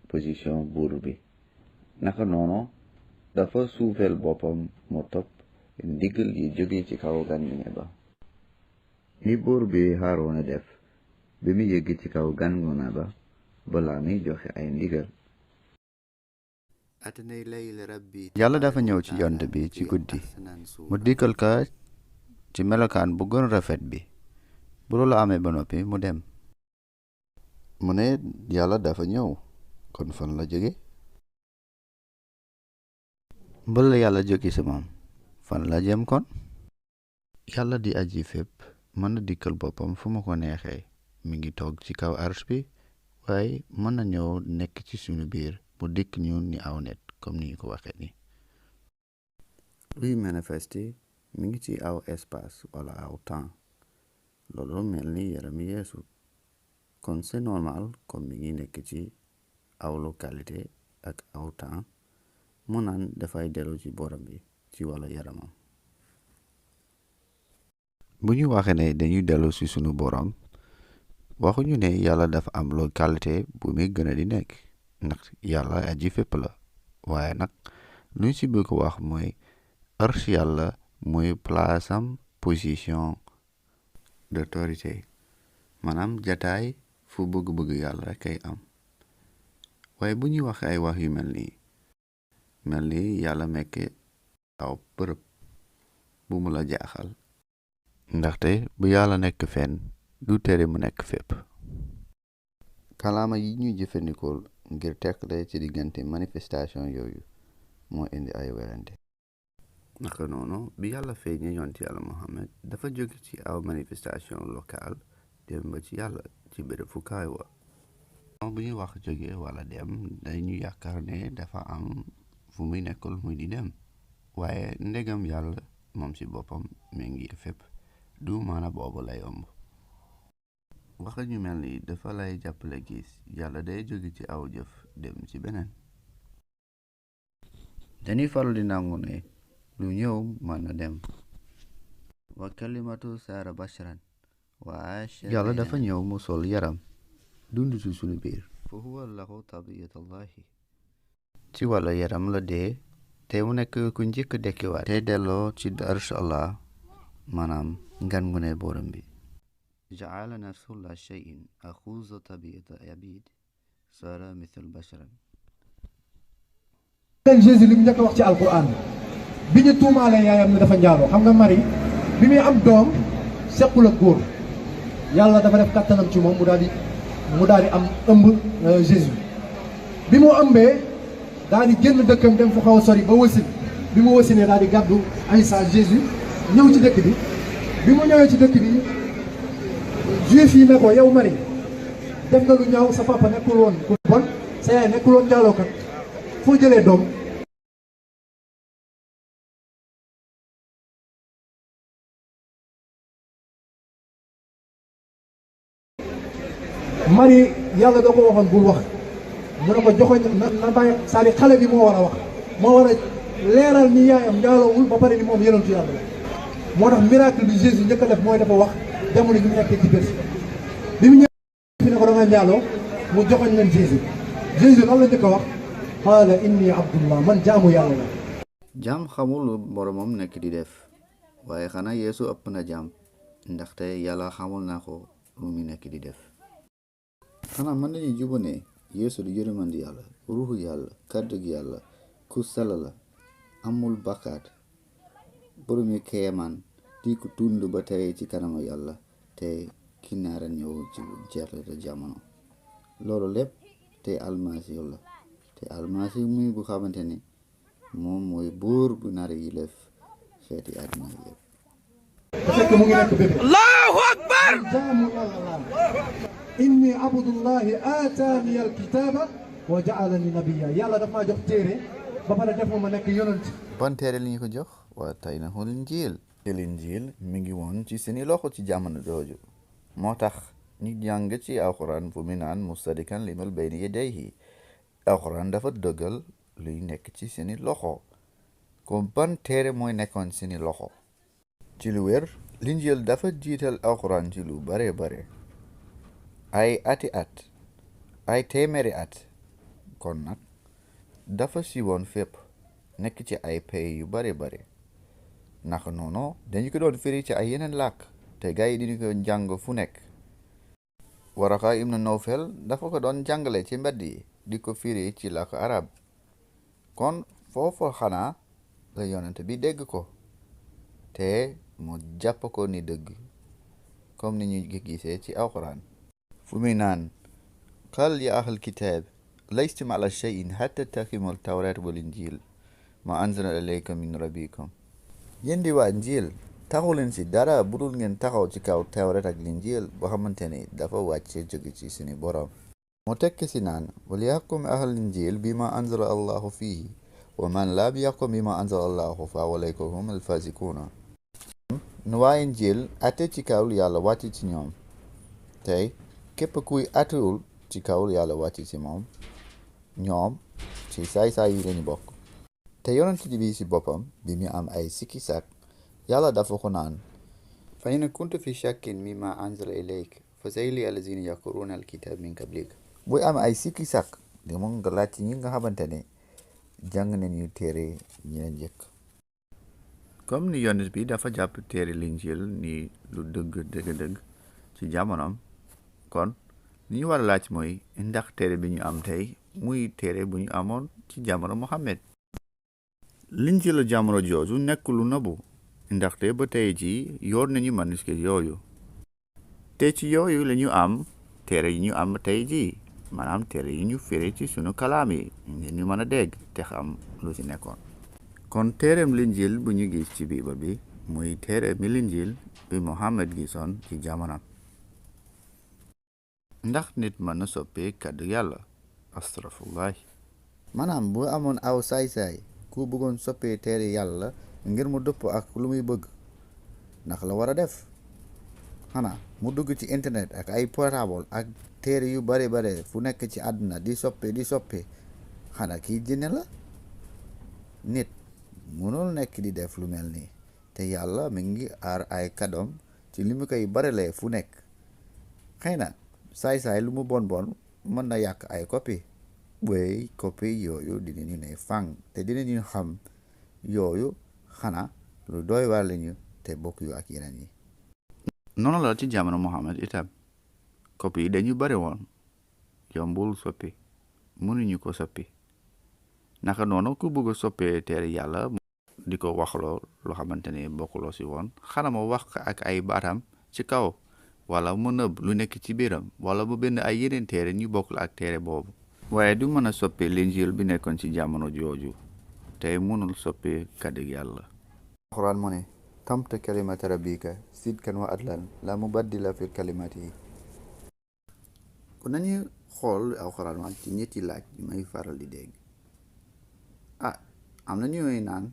position buur bi. naka noonu dafa suufeel boppam mu topp ndigal yi jóge ci kaw gan gu ne ba. ni buur bi Haaruna def bi mu yëgg ci kaw gan gu ne ba balaa muy joxe ay ndigal. yàlla dafa ñëw ci yonent bi ci guddi mu dikkal ka ci melokaan bu gën rafet bi. bu loolu amee ba noppi mu dem. mu ne yàlla dafa ñëw kon fan la jóge? bala yàlla jóge ci moom fan la jëm kon? yàlla di aji fépp mën na dikkal boppam fu mu ko neexee. mi ngi toog ci kaw arsh bi waaye mën na ñëw nekk ci suñu biir mu dikk ñu ni aw nit comme ni ñu ko waxee ni. luy manifesté mi ngi ci aw espace wala aw temps. loolu mel ni yaram Yeesu. kon c'est normal comme mi ngi nekk ci aw localité ak aw temps mu naan dafay dellu ci borom bi ci wàllu yaramam. bu ñu waxee ne dañuy dellu ci sunu borom waxuñu ne yàlla dafa am localité bu muy gën a di nekk ndax yàlla aji fépp la. waaye nag luñ ci bëgg wax mooy arsh yàlla mooy place am position d'autorité, maanaam jataay fu bëgg-bëgg yàlla rek kay am. waaye bu ñuy wax ay wax yu mel ni yàlla mekke aw bërëb bu mu la jaaxal ndaxte bu yàlla nekk fenn du tere mu nekk fépp. kalaama yi ñuy jëfandikoo ngir teqale ci diggante manifestation yooyu moo indi ay werante. naka noonu bi yàlla feeñee yonent yàlla Muhammad dafa jóge ci aw manifestation locale dem ba ci yàlla ci béréb fu kaay wa. bu ñuy wax jóge wala dem dañu yaakaar ne dafa am fu muy nekkul muy di dem waaye ndegam yàlla moom ci boppam mi ngi fépp du maana boobu lay yomb. waxa ñu mel ni dafa lay jàppale gis yàlla day jóge ci aw jëf dem ci beneen. dañuy faral di nangu ne lu ñëw mën na dem. wa kalimatu saara basharan yàlla dafa ñëw mu sol yaram dund ci sunu biir. fa huwa lahu tabiyatullahi ci wàllu yaram la dee te mu nekk ku njëkk dekkiwaat te delloo ci arsh Allah maanaam ngan gu ne borom bi. جعل نفسه لا شيء أخوذ طبيعة عبيد صار مثل بشرا. Jésus li mu njëkk a wax ci alquran bi ñu tuumaalee yaayam ne dafa njaaloo xam nga Marie bi muy am doom sequl ak góor yàlla dafa def kattanam ci moom mu daal di am ëmb Jésus bi mu ëmbee daal di génn dëkkam dem fu xaw a sori ba wasin bi mu wasinee daal di gàddu Isa Jésus ñëw ci dëkk bi mu ñëwee ci dëkk bi juif yi ne ko yow Marie def nga lu ñaaw sa papa nekkul woon ku bon sa yaay nekkul woon njaalookat foo jëlee doom. Marie yàlla da ko waxoon bul wax mu ne ko joxoñ na bàyyi c'est-à-dire xale bi moo war a wax moo war a leeral ni yaayam njaaloowul ba pare ni moom yonentu yàlla la. moo tax miracle bi Jésus njëkk a def mooy dafa wax jamono ji mu nekkee ci bés bi mu ñëwee fi ne ko da nga njaaloo mu joxoñ leen Jésus lan la njëkk a wax qaala inni abdullah man jaamu yàlla la. jaam xamul lu boromam nekk di def waaye xanaa Yeesu ëpp na jaam ndaxte yàlla xamul na ko lu mu nekk di def. xanaa mën nañu juba ne Yeesu du yërmande yàlla ruuxu yàlla kàddug yàlla ku sell la amul bakkaat boromi keemaan di ko tund ba tey ci kanamu yàlla te ki naara ñëw ci jeexlete jamono loolu lépp te almasihu la te almasihu muy bu xamante ni moom mooy buur bu nar yi lef xeeti àddina yëpp. fekk mu ngi nekk bébé. Allahu akbar. jaamu yàlla laa. inni abdullahi aataani alkitaaba wa jaalani nabiya yàlla daf maa jox téere ba pare def ma nekk yonent. ban téere li ñu ko jox waa tey na xool Injiil. Injiil mi ngi woon ci seeni loxo ci jamono jooju moo tax ñu jàng ci alxuraan fu mu naan mustadikan limal bayna yadayhi alxuraan dafa dëggal luy nekk ci seeni loxo comme ban téere mooy nekkoon seeni loxo. ci lu wér Injiil dafa jiital alxuraan ci lu bare bare ay ati at ay téeméeri at kon nag dafa siiwoon fépp nekk ci ay pays yu bare bare naka noonu dañu ko doon firi ci ay yeneen làkk te gars yi diñu ko jàng fu nekk. Waraka ibn Nawfal dafa ko doon jàngale ci mbedd yi di ko firi ci làkk arab kon foofu xanaa la yonent bi dégg ko te mu jàpp ko ni dëgg comme ni ñu gisee ci alxuraan fu muy naan qal ya ahlal kitaab laystum ala shay'in hatta taqiimul tawraat wal injiil ma anzala ilaykum min rabbikum. yéen di waa Injiil taxaw leen si dara budul ngeen taxaw ci kaw tawraat ak Injiil boo xamante ni dafa wàcce jóge ci seeni borom. mu tekki si naan wal yaxkum ahlul injiil bima anzala allahu fihi wa man lam yaxkum bima anzala allahu fa ulaa'ika humul faasiquuna. nu waa Injiil ate ci kaw yàlla wàcc ci ñoom tey képp kuy atewul ci kaw yàlla wàcc ci moom ñoom ci saay-saay yi lañu bokk. te yonent bi ci boppam bi mu am ay sikki sàkk yàlla dafa ko naan fa in kunta fi shakkin mimma anzala ilayk fas'al allazina yaqra'una alkitab min qablik. buy am ay sikki sàkk di mun nga laaj ci ñi nga xamante ne jàng nañu téere ñi leen njëkk. comme ni yonent bi dafa jàpp téere Linjiil ni lu dëgg ci jamonoom kon li ñu war a laaj mooy ndax téere bi ñu am tey muy téere bu ñu amoon ci jamono Muhammad. Linjiil jamono jooju nekk lu nëbbu ndaxte ba tey ji yor nañu manuscrit yooyu te ci yooyu la ñu am téere yi ñu am tey ji maanaam téere yi ñu firi ci sunu kalaam yi ngeen ñu mën a dégg te xam lu ci nekkoon. kon téereem Linjiil bu ñu gis ci Biibal bi muy téere mi Linjiil bi Muhammad gisoon ci jamono. ndax nit mën na soppi kàddu yàlla astaghfirullah. maanaam bu amoon aw saay-saay ku bëggoon soppee téere yàlla ngir mu dëpp ak lu muy bëgg ndax la war a def xanaa mu dugg ci internet ak ay portable ak téere yu bare bare fu nekk ci àdduna di soppe xanaa kii jinne la. nit mënul nekk di def lu mel nii te yàlla mi ngi aar ay kàddoom ci li mu koy barelee fu nekk. xëy na saay-saay lu mu bon mën na yàq ay copie way copie yooyu dinañu ne fang te dinañu xam yooyu xanaa lu doy waar lañu te bokk yu ak yeneen yi. noonu la ci jamono Muhammad itam copie yi dañu bari woon yombul soppi mënuñu ko soppi naka noonu ku bëgg a soppee téere yàlla di ko waxloo loo xamante ne bokkuloo si woon xanaa ma wax ak ay baatam ci kaw wala mu nëbb lu nekk ci biiram wala mu bind ay yeneen téere ñu bokkul ak téere boobu. waaye du mën a soppi Linjiil bi nekkoon ci jamono jooju tey mënul soppi kàddu yàlla. alxuraan mu ne tamta kalimata rabbika sidkan wa adlan la mubaddila fi kalimatihi. kon nañu xool alxuraan wax ci ñetti laaj yi may faral di dégg. am na ñooy naan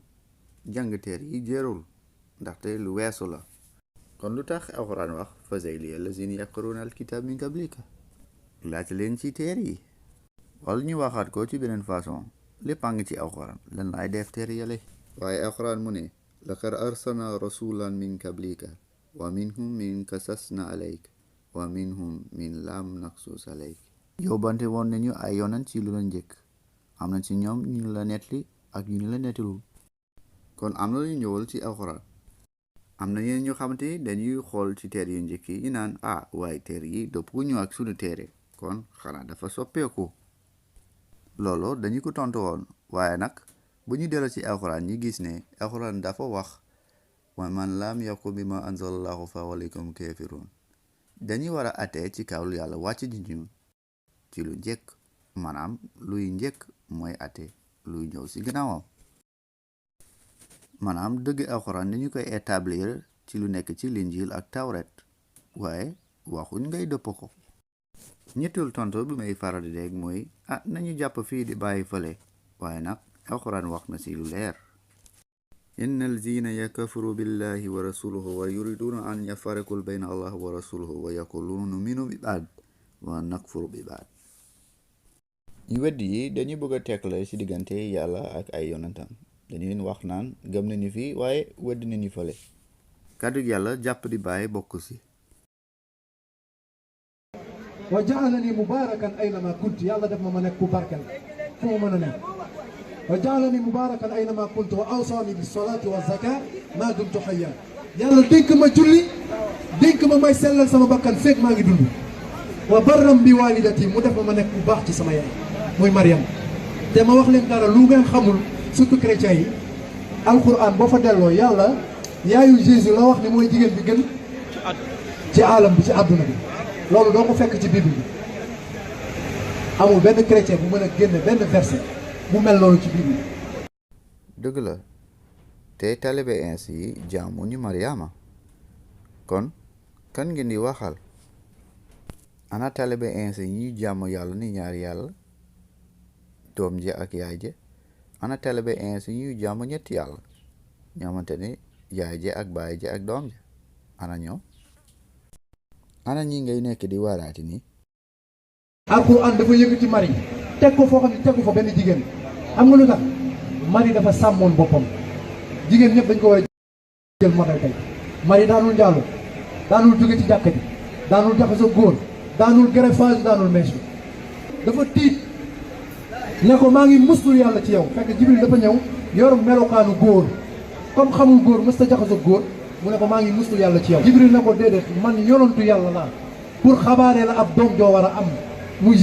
jàng téere yi jërul ndaxte lu weesu la. kon lu tax alxuraan wax fas'al allazina yaqra'una alkitab min qablika laaj leen ci téere yi. wala ñu waxaat ko ci beneen façon lépp a ngi ci alxuraan lan laay def téere yale waaye alxuraan mu ne laqad arsalna rasulan min qablika wa minhum min kasasna alayk wa minhum min lam naqsus alayk yóbbante woon nañu ay yonent ci lu la njëkk am na ci ñoom ñu la nettali ak ñu la nettalul kon am na lu ñëwal ci alxuraan am na ñeneen ñu xamante dañuy xool ci téere yu njëkk yi naan waaye téere yi dëppoo ñu ak sunu téere kon xanaa dafa soppeeku loolu dañu ko tontu woon waaye nag bu ñu delloo ci alxuraan ñi gis ne alxuraan dafa wax wa man lam yakun bima anzalallahu fa alaykum kafirun dañuy war a attee ci kaw lu yàlla wàcc ji ñu ci lu njëkk maanaam luy njëkk mooy atte luy ñëw ci gannaawam maanaam dëgg alxuraan dañu koy établir ci lu nekk ci linjil ak tawret waaye waxuñ ngay dëpp ko ñetteelu tontu bi may faral di dégg mooy nañu jàpp fii di bàyyi fële waaye nag alxuraan wax na ci lu leer inna allazina yakfuru billahi wa rasuluhu wa yuriduna an yafarriqu bayna allahi wa rasuluhu wa yaquluna numinu bi baad wa nakfuru bi baad ñu weddi yi dañu bëgg a tekkale ci diggante yàlla ak ay yonentam dañu leen wax naan gëm nañu fii waaye weddi nañu fële kàddu yàlla jàpp di bàyyi bokk ci wa jaalani mubarakan aynama kuntu yàlla def ma nekk ku barkel fu ma mën a nekk wa jaalani mubarakan aynama kuntu wa awsaani bis salaati wa zaka ma dumtu hayya yàlla dénk ma julli dénk ma may sellal sama bakkan fekk maa ngi dund wa barram bi walidati mu def ma nekk ku baax ci sama yaay muy Mariam te ma wax leen dara lu ngeen xamul surtout chrétiens yi alquran boo fa delloo yàlla yaayu Jésus la wax ne mooy jigéen bi gën ci alam bi ci àdduna bi loolu doo ko fekk ci bible bi amul benn chrétien bu mën a génne benn verset bu mel noonu ci bible bi dëgg la te taalibe ins yi jaamuñu Mariama kon kan ngeen di waxal ana taalibe ins yi ñuy jaamu yàlla ni ñaari yàlla doom ji ak yaay ji ana taalibe ins yi ñuy jaamu ñetti yàlla ñoomante ni yaay ji ak baay ji ak doom ji ana ñoom ana ñi ngay nekk di waaraati nii alquran dafa yëkkati Mari teg ko foo xam ne tegu fa benn jigéen xam nga lu tax Mari dafa sàmmoon boppam jigéen ñëpp dañ ko war a jël modèle tey Mari daanul njaalu daanul jóge ci jàkka ji daanul jaxasoo góor daanul greffage daanul meesu dafa tiit ne ko maa ngi muslu yàlla ci yow fekk Jibril dafa ñëw yor melokaanu góor comme xamul góor mës ta jaxasoo góor mu ne ko maa ngi muslu yàlla ci yow Jibril ne ko déedéet man yonantu yàlla laa pour xabaaree la ab doom joo war a am muy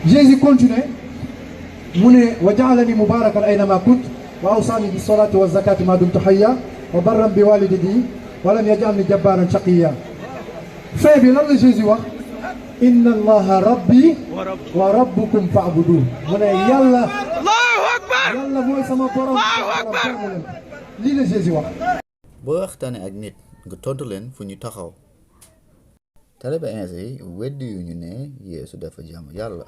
Jésus continue mu ne wa jaalani mubarakan aynama kunt wa awsaani bi salaati wa zakati ma dumtu hayya wa barram bi walidati wa lam yajalni jabbaran shaqiya fin bi lan la Jésus wax inna allaha rabbi wa rabbukum fa'buduh mu ne yàlla mooy sama borom lii la Jésus wax boo waxtaane ak nit nga tontu leen fu ñu taxaw taalibe ins yi weddi yu ñu ne Yeesu dafa jaamu yàlla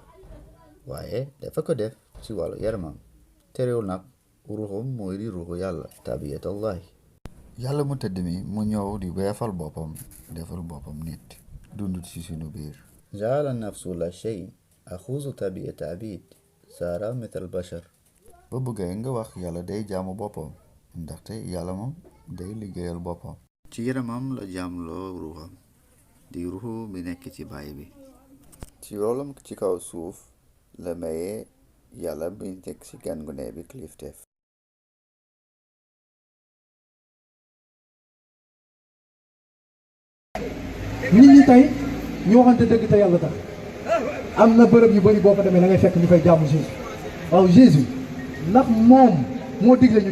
waaye dafa ko def ci wàllu yaramam terewul nag ruuxum mooy di ruuxu yàlla tabiyatullahi yàlla mu tëdd mi mu ñëw di weefal boppam defal boppam nit dund ci sunu biir jaala nafsu la shay axuzu tabiyata abid saara mithal bashar ba bëggee nga wax yàlla day jaamu boppam ndaxte yàlla moom day liggéeyal boppam ci yaramam la jaamloo ruuxam di ruuxu bi nekk ci baay bi ci roolam ci kaw suuf la mayee yàlla bi nekk ci gan gu ne bi kilifteef nit ñi tey ñu waxante dëgg te yàlla tax am na bërëb yu bari boo fa demee da ngay fekk ñu fay jaamu Jésus waaw Jésus ndax moom moo digle ñu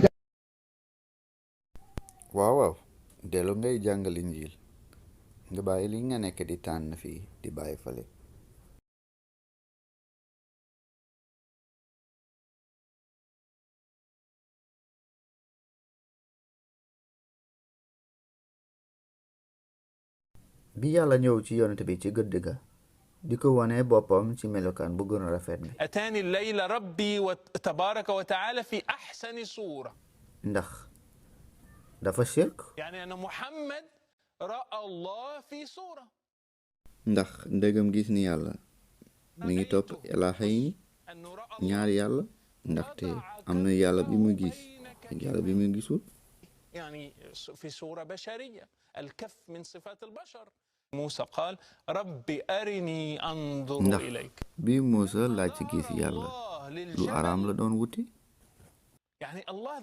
waaw dellu ngay jàngal Injiil nga bàyyi li nga nekk di tànn fii di bàyyi fale bi yàlla ñëw ci yonent bi ci gëdd ga di ko wane boppam ci melokaan bu gën a rafet bi أتاني الليل ربي تبارك وتعالى في أحسن صورة ndax dafa shirk يعني أن محمد رأى الله في صورة ndax ndegam gis ni yàlla mi ngi topp ilaaha yi ñaari yàlla ndaxte am na yàlla bi mu gis ak yàlla bi mu gisul. يعني في صورة بشرية الكف من صفات البشر موسى قال ربي أرني أنظر ndax إليك bi Muusa laaj ci gis yàlla lu araam la doon wuti. يعني الله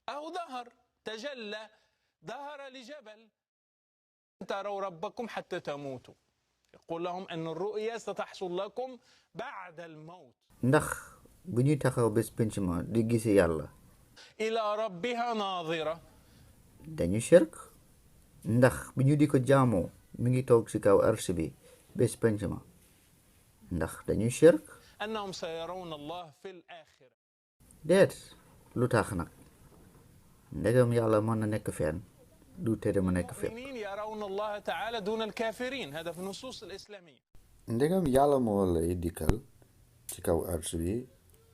ظهر تجلى ظهر لجبل تروا ربكم حتى تموتوا يقول لهم أن الرؤيا ستحصل لكم بعد الموت ndax bu ñuy taxaw bés penc ma di gis yàlla إلى ربها ناظرة dañu shirk. ndax bu ñu di ko jaamoo mi ngi toog ci kaw arsh bi bés penc ma ndax dañu shirk. أنهم سيرون الله في الآخرة déet lu tax nag ndegam yàlla mën na nekk fenn du tere ma nekk fépp. المؤمنين يرون الله تعالى دون الكافرين هذا في النصوص الإسلامية ndegam yàlla moo lay dikkal ci kaw arsh bi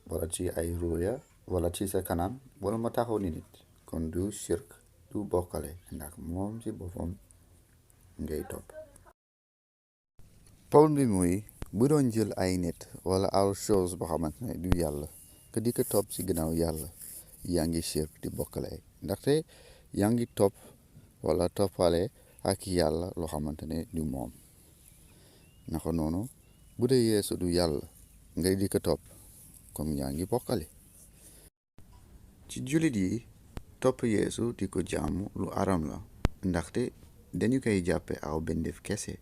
wala ci ay ruya wala ci sa kanam wala ma taxaw ni nit kon du shirk du bokkale ndax moom ci boppam ngay topp. problème bi muy bu doon jël ay nit wala aw chose boo xamante ne du yàlla que di ko topp ci gannaaw yàlla yaa ngi shirk di bokkale ndaxte yaa ngi topp wala toppale ak yàlla loo xamante ne du moom. naka noonu bu dee yeesu du yàlla ngay di ko topp comme yaa ngi bokkale. ci jullit yi topp yeesu di ko jaamu lu aram la ndaxte dañu koy jàppe aw bendeef kese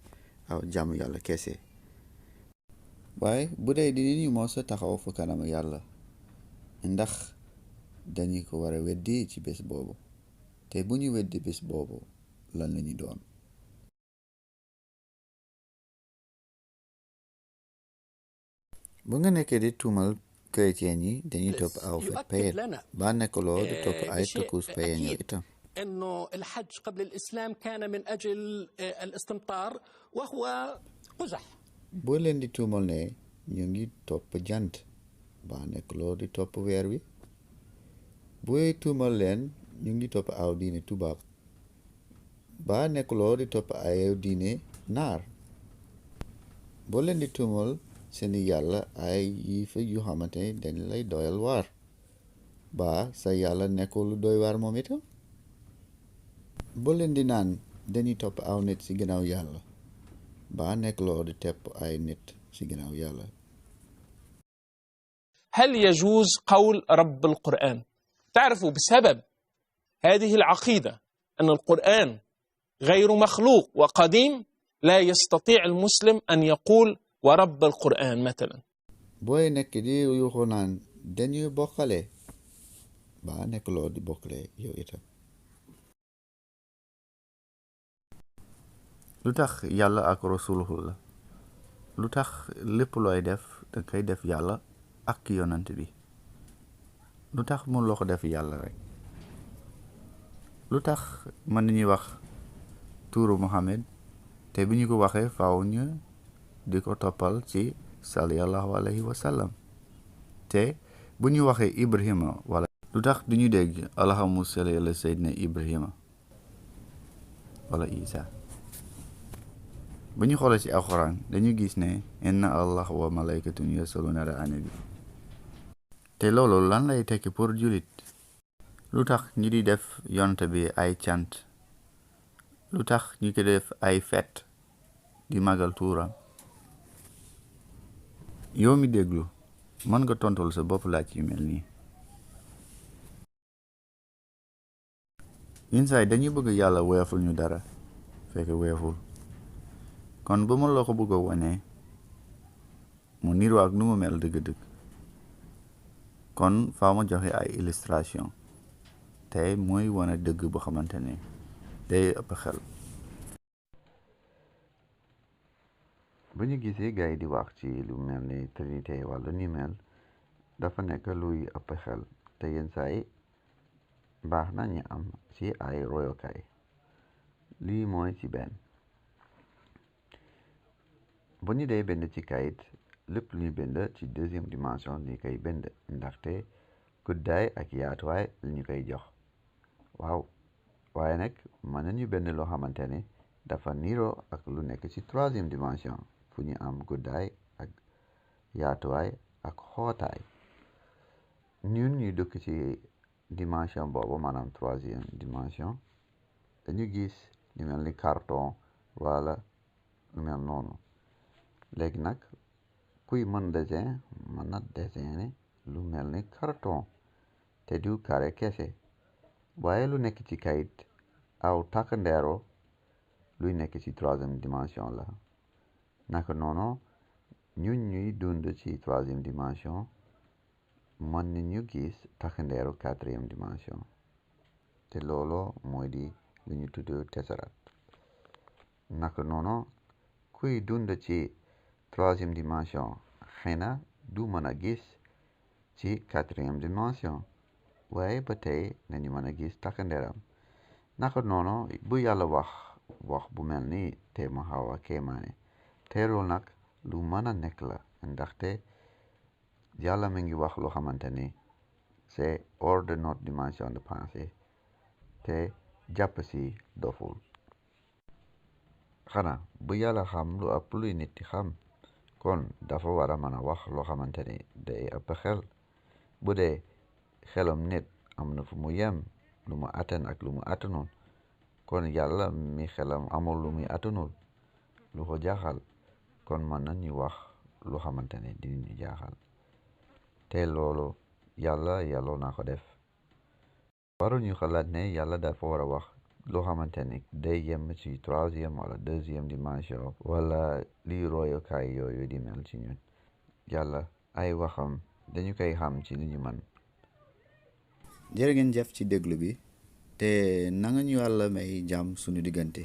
aw jaamu yàlla kese. waaye bu dee dinañu mos a taxaw fa kanam yàlla ndax dañu ko war a weddi ci bés boobu te bu ñu weddi bés boobu lan lañu doon. bu nga nekkee di tuumal chrétien yi dañuy topp aw fet payet ba nekkuloo di topp ay tëkkus payen yi itam. إنه الحج قبل الإسلام كان من أجل الاستمطار وهو قزح. boo leen di tuumal ne ñu ngi topp jant ba nekkuloo di topp weer wi. booy tuumal leen ñu ngi topp aw diine tubaab ba nekkuloo di topp ay diine naar. boo leen di tuumal seeni yàlla ay yiifa yu xamante ne dañ lay doyal waar ba sa yàlla nekkul lu doy waar moom itam. boo leen di naan dañuy topp aw nit ci ginnaaw yàlla ba nekkuloo di tepp ay nit ci ginnaaw yàlla. هل يجوز قول رب القرآن؟ تعرفوا بسبب هذه العقيدة أن القرآن غير مخلوق وقديم لا يستطيع المسلم أن يقول ورب القرآن مثلا. booy nekk di yuuxu naan dañuy bokkale ba nekkuloo di bokkale yow itam. lu tax yàlla ak rasuluhu la lu tax lépp looy def da koy def yàlla ak yonent bi lu tax mun loo ko def yàlla rek. lu tax mën nañuy wax tuuru Muhammad te bi ñu ko waxee faaw ñu di ko toppal ci sallallahu alayhi wa sallam te bu ñu waxee Ibrahima wala lu tax du ñu dégg allahumma salli ala sayyidina Ibrahima wala Isa. bu ñu xoolee ci alxuraan dañu gis ne inna allah wa malaykatun yusalluna ala nabi te loolu lan lay tekki pour jullit. lu tax ñu di def yonent bi ay cant lu tax ñu ko def ay fet di magal tuuram. yow mi déglu mën nga tontul sa bopp laaj yu mel nii. yenn saa yi dañuy bëgg yàlla woyoful ñu dara fekk woyoful kon ba ma loo ko bëgg a wane mu niroo ak nu mu mel dëgg-dëgg kon faaw ma joxe ay illustration te mooy wane dëgg bu xamante ne day ëpp xel. bu ñu gisee gars yi di wax ci lu mel ni trinité wala ni mel dafa nekk luy ëpp xel te yenn saa yi baax na ñu am ci ay royokaay. lii mooy ci benn bu ñu dee bind ci kayit lépp lu ñu bind ci deuxième dimension ñu koy bind ndaxte guddaay ak yaatuwaay li ñu koy jox. waaw waaye nag mën nañu bind loo xamante ne dafa niroo ak lu nekk ci troisième dimension fu ñu am guddaay ak yaatuwaay ak xootaay. ñun ñu dëkk ci dimension boobu maanaam troisième dimension dañu gis lu mel ni carton wala lu mel noonu léegi nag kuy mën dessin mën na dessiner lu mel ni carton te du carré kese waaye lu nekk ci kayit aw takkandeero luy nekk ci troisième dimension la naka noonu ñun ñuy dund ci troisième dimension mën nañu gis takkandeeru quatrième dimension te loolu mooy di lu ñu tudd tesseract naka noonu kuy dund ci troisième dimension xëy na du mën a gis ci quatrième dimension waaye ba tey nañu mën a gis takkandeeram naka noonu bu yàlla wax bu mel ni te ma xaw a kéemaane te loolu nag lu mën a nekk la ndaxte yàlla mi ngi wax loo xamante ni c'est hors de notre dimension de pensée te jàpp si doful xanaa bu yàlla xam lu ëpp luy nit di xam kon dafa war a mën a wax loo xamante ni day ëpp xel bu dee xelam nit am na fu mu yem lu mu attan ak lu mu attanul kon yàlla mi xelam amul lu muy attanul lu ko jaaxal kon mën nañu wax lu xamante ne dinañu jaaxal te loolu yàlla yàlloo naa ko def waruñu xalaat ne yàlla dafa war a wax loo xamante ni day yem ci troisième wala deuxième dimension wala lii royokaay yooyu di mel ci ñun yàlla ay waxam dañu koy xam ci li ñu mën jërë ngeen jëf ci déglu bi te nanga ñu yàlla may jàmm suñu diggante